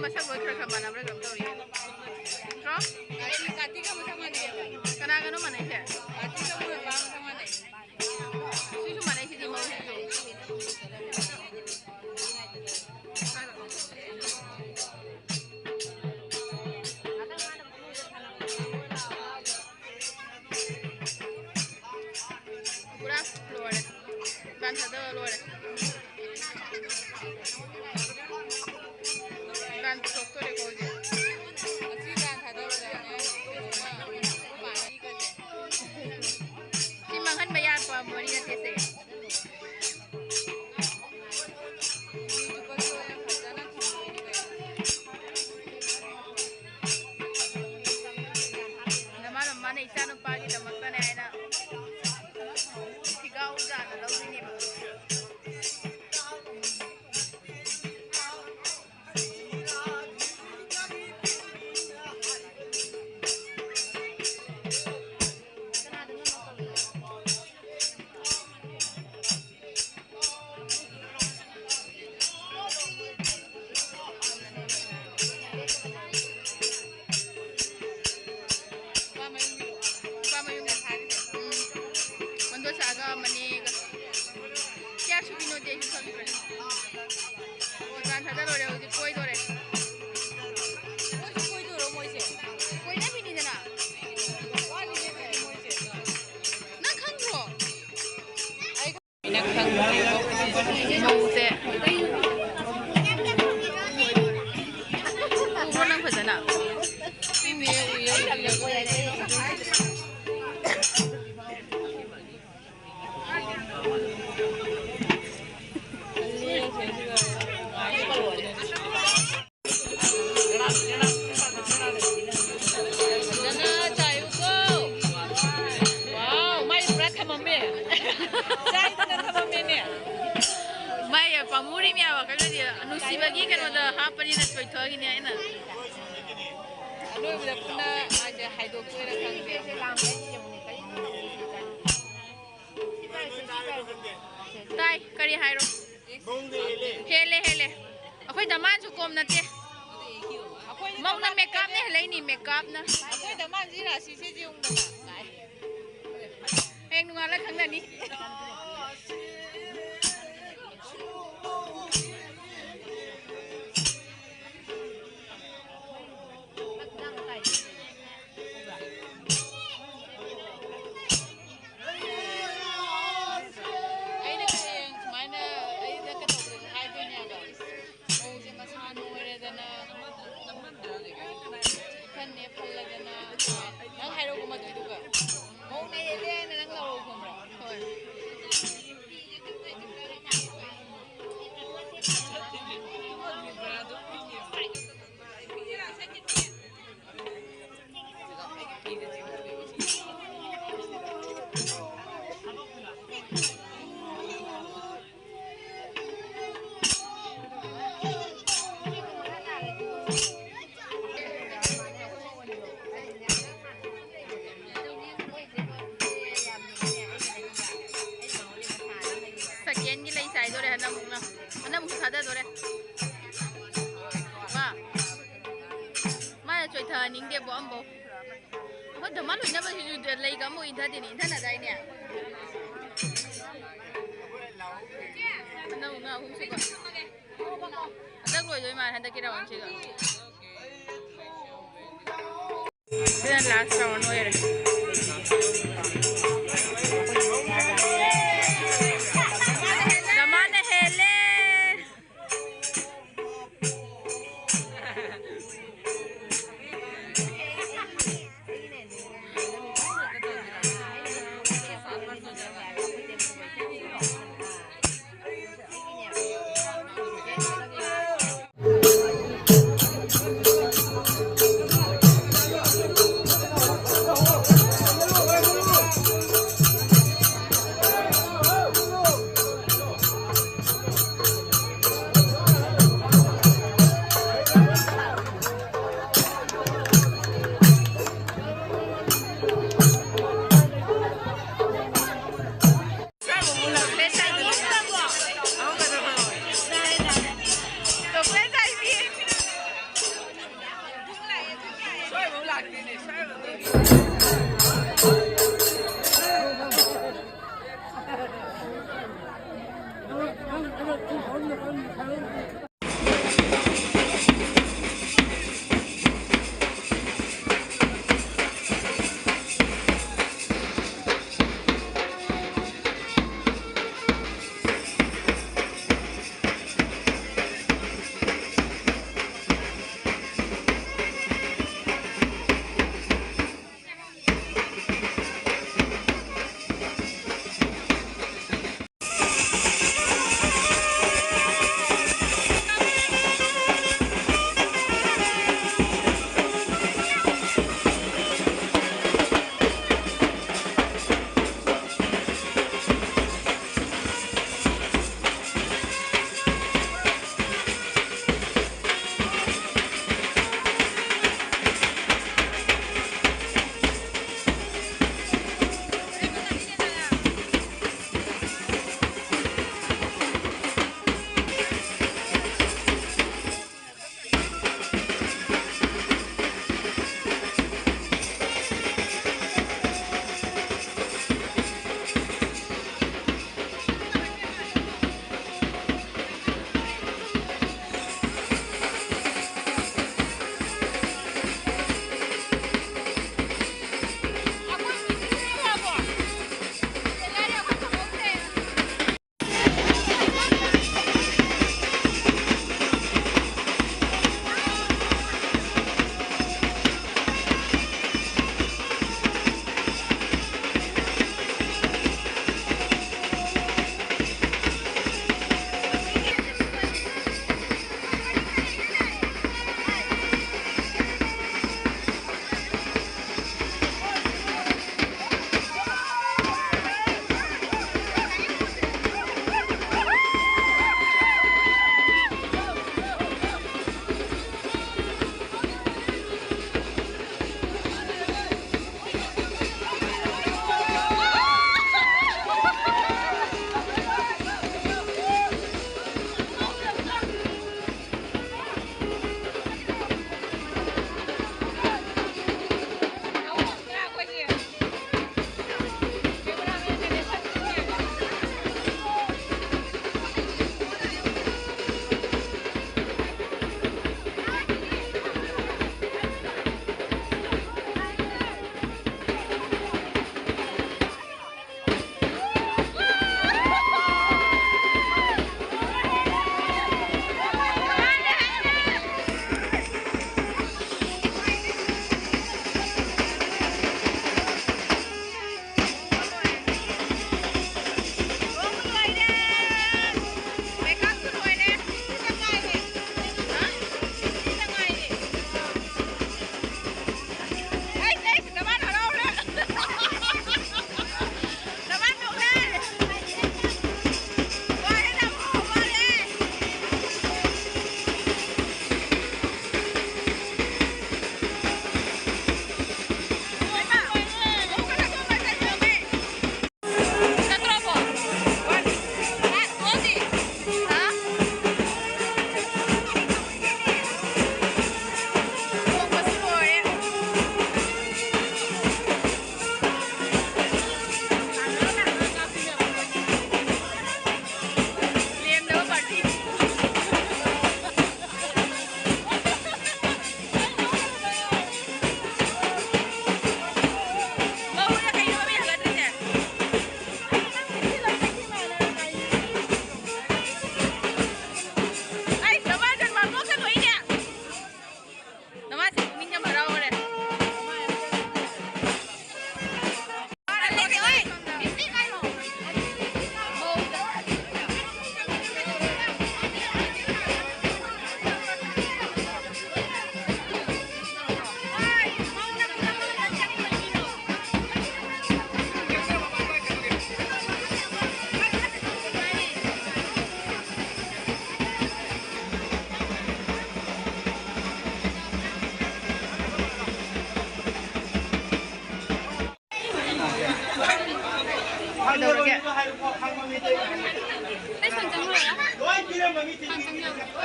ꯃꯁꯛ ꯂꯣꯏ ꯈꯔ ꯈꯔ ꯃꯥꯟꯅꯕ꯭ꯔꯥ ꯀꯩꯅꯣꯝ ꯇꯧꯔꯤ꯫ ꯅꯠꯇ꯭ꯔꯣ? ꯀꯥꯇꯤ-, ꯀꯥꯇꯤꯒ ꯃꯁꯛ ꯃꯥꯟꯅꯩꯌꯦꯕ꯫ ꯀꯅꯥꯒꯅꯣ ꯃꯥꯟꯅꯩꯁꯦ? ꯀꯥꯇꯤꯒ ꯃꯣꯏ ꯃꯄꯥ ꯃꯁꯛ ꯃꯥꯟꯅꯩ꯫ ꯁꯤꯁꯨ ꯃꯥꯟꯅꯩꯁꯤꯗꯤ ꯃꯑꯣꯡꯁꯤꯁꯨ꯫ ꯄꯨꯔꯥ ꯂꯣꯏꯔꯦ꯫ ꯗꯥꯟ ꯊꯥꯗꯕ ꯂꯣꯏꯔꯦ꯫ ꯗꯥꯟ ꯄꯨꯊꯣꯛꯇꯣꯔꯦꯀꯣ ꯍꯧꯖꯤꯛ꯫ ꯉꯁꯤ ꯗꯥꯟ ꯊꯥꯗꯕꯗꯅꯦ, ꯀꯩꯅꯣꯅ, ꯑꯩꯈꯣꯏ ꯃꯥꯅ ꯏꯒꯁꯦ꯫ ꯁꯤ ꯃꯥꯡꯍꯟꯕ ꯌꯥꯕ ꯋꯥꯔꯤ ꯅꯠꯇꯦ ꯁꯦ꯫ ꯅꯃꯥ ꯃꯃꯥꯅ ꯏꯆꯥꯅꯨꯄꯥꯒꯤꯗꯃꯛꯇꯅꯦ ꯍꯥꯏꯅ ꯐꯤꯒꯥꯎ ꯖꯥꯠꯅ ꯂꯧꯗꯣꯏꯅꯦꯕ꯫ ꯎꯝ꯫ ꯃꯟꯗꯣꯁꯥꯒ ꯃꯅꯦꯒ꯫ ꯀꯌꯥ ꯁꯨꯕꯤꯅꯣꯗꯤ ꯑꯩꯁꯨ ꯈꯪꯗ꯭ꯔꯦ꯫ ꯑꯣ, ꯗꯥꯟ ꯊꯥꯗ ꯂꯣꯏꯔꯦ, ꯍꯧꯖꯤꯛ ꯀꯣꯏꯗꯣꯔꯦ꯫ ꯃꯣꯏꯁꯨ ꯀꯣꯏꯗꯣꯏꯔꯣ ꯃꯣꯏꯁꯦ? ꯀꯣꯏꯅꯕꯤꯅꯤꯗꯅ꯫ ꯋꯥꯠꯂꯤꯅꯦ ꯑꯗꯨꯗꯤ ꯃꯣꯏꯁꯦ꯫ ꯅꯪ ꯈꯪꯗ꯭ꯔꯣ? ꯑꯩ ꯃꯧꯁꯦ꯫ ꯎꯕ꯭ꯔꯣ ꯅꯪ ꯐꯖꯅ? ꯐꯖꯅ ꯆꯥꯏꯌꯨꯀꯣ꯫ ꯋꯥꯎ, ꯃꯥꯏ ꯄꯨꯔꯥ ꯊꯝꯃꯝꯃꯦ꯫ ꯆꯥꯏꯗꯅ ꯊꯝꯃꯝꯃꯦꯅꯦ꯫ ꯃꯥꯏ ꯄꯥꯝꯃꯨꯔꯤꯅꯦꯕ, ꯀꯩꯅꯣꯗꯤ ꯅꯨꯡꯁꯤꯕꯒꯤ ꯀꯩꯅꯣꯗ ꯍꯥꯞꯄꯅꯤꯅ ꯆꯣꯏꯊꯣꯛꯏꯅꯦ ꯑꯩꯅ꯫ ꯑꯔꯣꯏꯕꯗ ꯄꯨꯟꯅ ꯃꯥꯁꯦ ꯍꯥꯏꯗꯣꯛꯇꯣꯏꯔꯥ ꯈꯪꯗꯦ꯫ ꯇꯥꯏ, ꯀꯔꯤ ꯍꯥꯏꯔꯣ? ꯍꯦꯜꯂꯦ, ꯍꯦꯜꯂꯦ꯫ ꯑꯩꯈꯣꯏ ꯗꯃꯥꯟꯁꯨ ꯀꯣꯝ ꯅꯠꯇꯦ꯫ ꯃꯧꯅ ꯃꯦꯀꯞꯅ ꯍꯦꯜꯂꯛꯏꯅꯤ, ꯃꯦꯀꯞꯅ꯫ ꯑꯩꯈꯣꯏꯗ ꯃꯥꯟꯁꯤ ꯔꯥꯁꯤꯁꯦ ꯌꯦꯡꯉꯨꯗꯅ꯫ ꯍꯌꯦꯡ ꯅꯣꯡꯉꯥꯜꯂ ꯈꯪꯅꯅꯤ꯫ ꯑꯩꯅ ꯍꯌꯦꯡ ꯁꯨꯃꯥꯏꯅ ꯑꯩꯗ ꯀꯩꯗꯧꯕꯗꯁꯨ ꯍꯥꯏꯗꯣꯏꯅꯦꯕ꯫ ꯃꯧꯁꯦ ꯃꯁꯥ ꯅꯣꯏꯔꯦꯗꯅ, ꯈꯟꯅꯦ ꯐꯜꯂꯗꯅ꯫ ꯅꯪ ꯍꯥꯏꯔꯛꯎꯀꯣ ꯃꯗꯨꯏꯗꯨꯒ꯫ ꯃꯧꯅ ꯍꯦꯜꯂꯦꯅ ꯅꯪ ꯂꯧꯔꯛꯎ ꯈꯪꯕ꯭ꯔꯥ? ꯍꯣꯏ꯫ ꯁꯦꯀꯦꯟꯒꯤ ꯂꯩ ꯆꯥꯏꯗꯣꯔꯦ ꯍꯟꯗꯛꯃꯨꯛꯅ꯫ ꯍꯟꯗꯛꯃꯨꯛꯁꯨ ꯊꯥꯗꯗꯣꯔꯦ꯫ ꯃꯥ, ꯃꯥꯅ ꯆꯣꯏꯊꯍꯟꯅꯤꯡꯗꯦꯕꯣ ꯑꯝꯕꯧ꯫ ꯑꯩꯈꯣꯏ ꯙꯃꯥ ꯂꯣꯏꯅꯕꯁꯤꯁꯨ ꯂꯩꯒ ꯑꯃꯐꯥꯎ ꯏꯟꯊꯗꯦꯅꯦ, ꯏꯟꯊꯅꯗꯥꯏꯅꯦ? ꯍꯟꯗꯛ ꯉꯥ ꯑꯍꯨꯝ ꯁꯨꯕ꯫ ꯍꯟꯗꯛ ꯂꯣꯏꯗꯣꯏ ꯃꯥꯜꯂꯦ, ꯍꯟꯗꯛꯀꯤ ꯔꯥꯎꯟꯁꯤꯒ꯫ ꯁꯤꯅ ꯂꯥꯁ ꯔꯥꯎꯟ ꯑꯣꯏꯔꯦ꯫ ꯙꯃꯥꯅ ꯍꯦꯜꯂꯦ꯫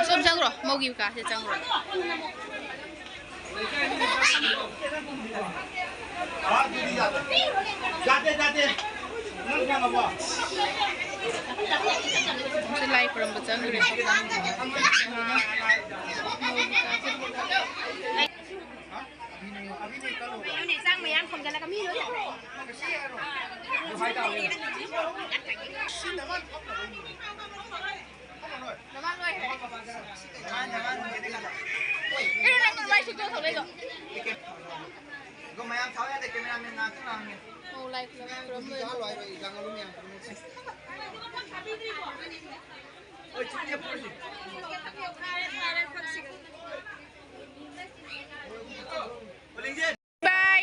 ꯑꯁꯣꯝ ꯆꯪꯈ꯭ꯔꯣ, ꯃꯧꯒꯤ ꯀꯥꯁꯦ ꯆꯪꯈ꯭ꯔꯣ꯫ ꯁꯤ ꯂꯥꯏ ꯈꯨꯔꯨꯝꯕ ꯆꯪꯈ꯭ꯔꯦ꯫ ꯃꯧꯒꯤ ꯀꯥꯁꯦ꯫ ꯃꯤꯅꯦ, ꯆꯥꯡ ꯃꯌꯥꯝ ꯈꯣꯝꯖꯤꯜꯂꯒ ꯃꯤ ꯂꯣꯏ ꯂꯥꯛꯑꯦ꯫ ꯅꯃꯥ ꯂꯣꯏꯈ꯭ꯔꯦ꯫ ꯀꯩꯅꯣ ꯅꯪ ꯃꯥꯏ ꯁꯨꯛꯇꯣꯛ ꯊꯣꯛꯂꯛꯏꯗꯣ? ꯃꯌꯥꯝ ꯊꯥꯎ ꯌꯥꯗꯦ, cameraman ꯉꯥꯛꯇ ꯉꯥꯡꯉꯦ꯫ ꯑꯧ, ꯂꯥꯏ ꯈꯨꯔꯨꯝ-, ꯈꯨꯔꯨꯝ ꯂꯣꯏꯔꯦ꯫ ꯕꯥꯏ꯫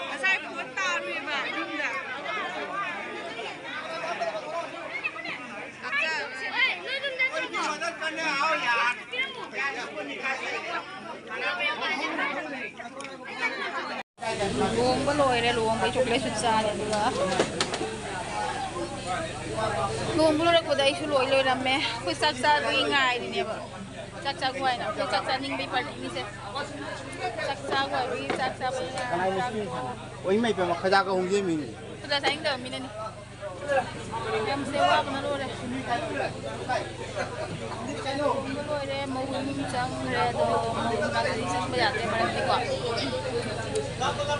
ꯉꯁꯥꯏ ꯐꯣꯟ ꯇꯥꯔꯨꯏꯕ ꯌꯨꯝꯗ꯫ ꯂꯨꯍꯣꯡꯕ ꯂꯣꯏꯔꯦ, ꯂꯨꯍꯣꯡꯕꯩ ꯆꯣꯀ꯭ꯂꯦꯠꯁꯨ ꯆꯥꯔꯦ, ꯑꯗꯨꯒ ꯂꯨꯍꯣꯡꯕ ꯂꯣꯏꯔꯛꯄꯗ ꯑꯩꯁꯨ ꯂꯣꯏ ꯂꯣꯏꯔꯝꯃꯦ꯫ ꯑꯩꯈꯣꯏ ꯆꯥꯛ ꯆꯥꯕꯒꯤ ꯉꯥꯏꯔꯤꯅꯦꯕ꯫ ꯆꯥꯛ ꯆꯥꯕ ꯍꯥꯏꯅ ꯑꯩꯈꯣꯏ ꯆꯥꯛ ꯆꯥꯅꯤꯡꯕꯩ ꯄꯥꯔꯇꯤꯅꯤꯁꯦ꯫ ꯆꯥꯛ ꯆꯥꯕ ꯍꯥꯏꯕꯒꯤ ꯆꯥꯛ ꯆꯥꯕꯒꯤ ꯉꯥꯏꯔꯤꯅꯦ꯫ ꯆꯥꯛ ꯆꯥꯕ꯫ ꯑꯣ, ꯏꯃꯥ ꯏꯄꯦꯝꯃ, ꯈꯣꯏꯗꯥꯒ ꯍꯣꯡꯖꯤꯟꯕꯤꯅꯤ꯫ ꯈꯨꯗꯥ ꯆꯥꯅꯤꯡꯗꯕ ꯃꯤꯅꯅꯤ꯫ ꯌꯥꯝꯁꯦ ꯋꯥꯕꯅ ꯂꯣꯏꯔꯦ꯫ ꯂꯣꯏꯔꯦ, ꯃꯧ ꯏꯃꯨꯡ ꯆꯪꯈ꯭ꯔꯦ, ꯑꯗꯣ ꯃꯧ ꯃꯅꯥꯛꯇꯗꯤ ꯆꯪꯕ ꯌꯥꯗ꯭ꯔꯦ, ꯃꯔꯝꯗꯤꯀꯣ꯫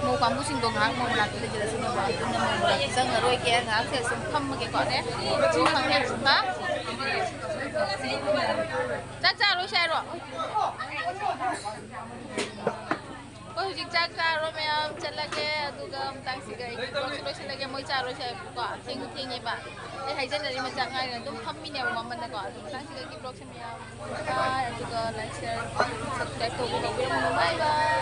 ꯃꯧ ꯀꯥꯡꯕꯨꯁꯤꯡꯗꯣ ꯉꯥꯏꯍꯥꯛ ꯃꯧ ꯃꯅꯥꯛꯇ ꯂꯩꯖꯔꯁꯅꯣꯕ꯫ ꯑꯗꯨꯅ ꯃꯧ ꯃꯅꯥꯛꯇ ꯆꯪꯉꯔꯣꯏꯒꯦ, ꯉꯥꯏꯍꯥꯛꯁꯦ ꯁꯨꯝ ꯐꯝꯃꯒꯦꯀꯣ꯫ ꯑꯦ, ꯍꯥ? ꯆꯥꯛ ꯆꯥꯔꯣꯏꯁꯦ ꯍꯥꯏꯔꯣ? ꯑꯩꯈꯣꯏ ꯍꯧꯖꯤꯛ ꯆꯥꯛ ꯆꯥꯔꯣ ꯃꯌꯥꯝ, ꯆꯠꯂꯒꯦ꯫ ꯑꯗꯨꯒ ꯃꯇꯥꯡꯁꯤꯒ ꯑꯩꯒꯤ vlogꯁꯦ ꯂꯣꯏꯁꯤꯜꯂꯒꯦ꯫ ꯃꯣꯏ ꯆꯥꯔꯣꯏꯁꯦ ꯍꯥꯏꯕꯀꯣ, ꯊꯦꯡꯁꯨ ꯊꯦꯡꯉꯦꯕ꯫ ꯑꯩ ꯍꯥꯏꯖꯟꯅꯔꯤ ꯃꯆꯥ ꯉꯥꯏꯔꯦ, ꯑꯗꯨꯝ ꯐꯝꯃꯤꯅꯦꯕ ꯃꯃꯟꯗꯀꯣ꯫ ꯑꯗꯨ ꯃꯇꯥꯡꯁꯤꯒ ꯑꯩꯒꯤ vlogꯁꯦ ꯃꯌꯥꯝ bye, ꯑꯗꯨꯒ like, share, subscribe ꯇꯧꯕ ꯀꯥꯎꯕꯤꯔꯝꯒꯅꯨ꯫ Bye bye꯫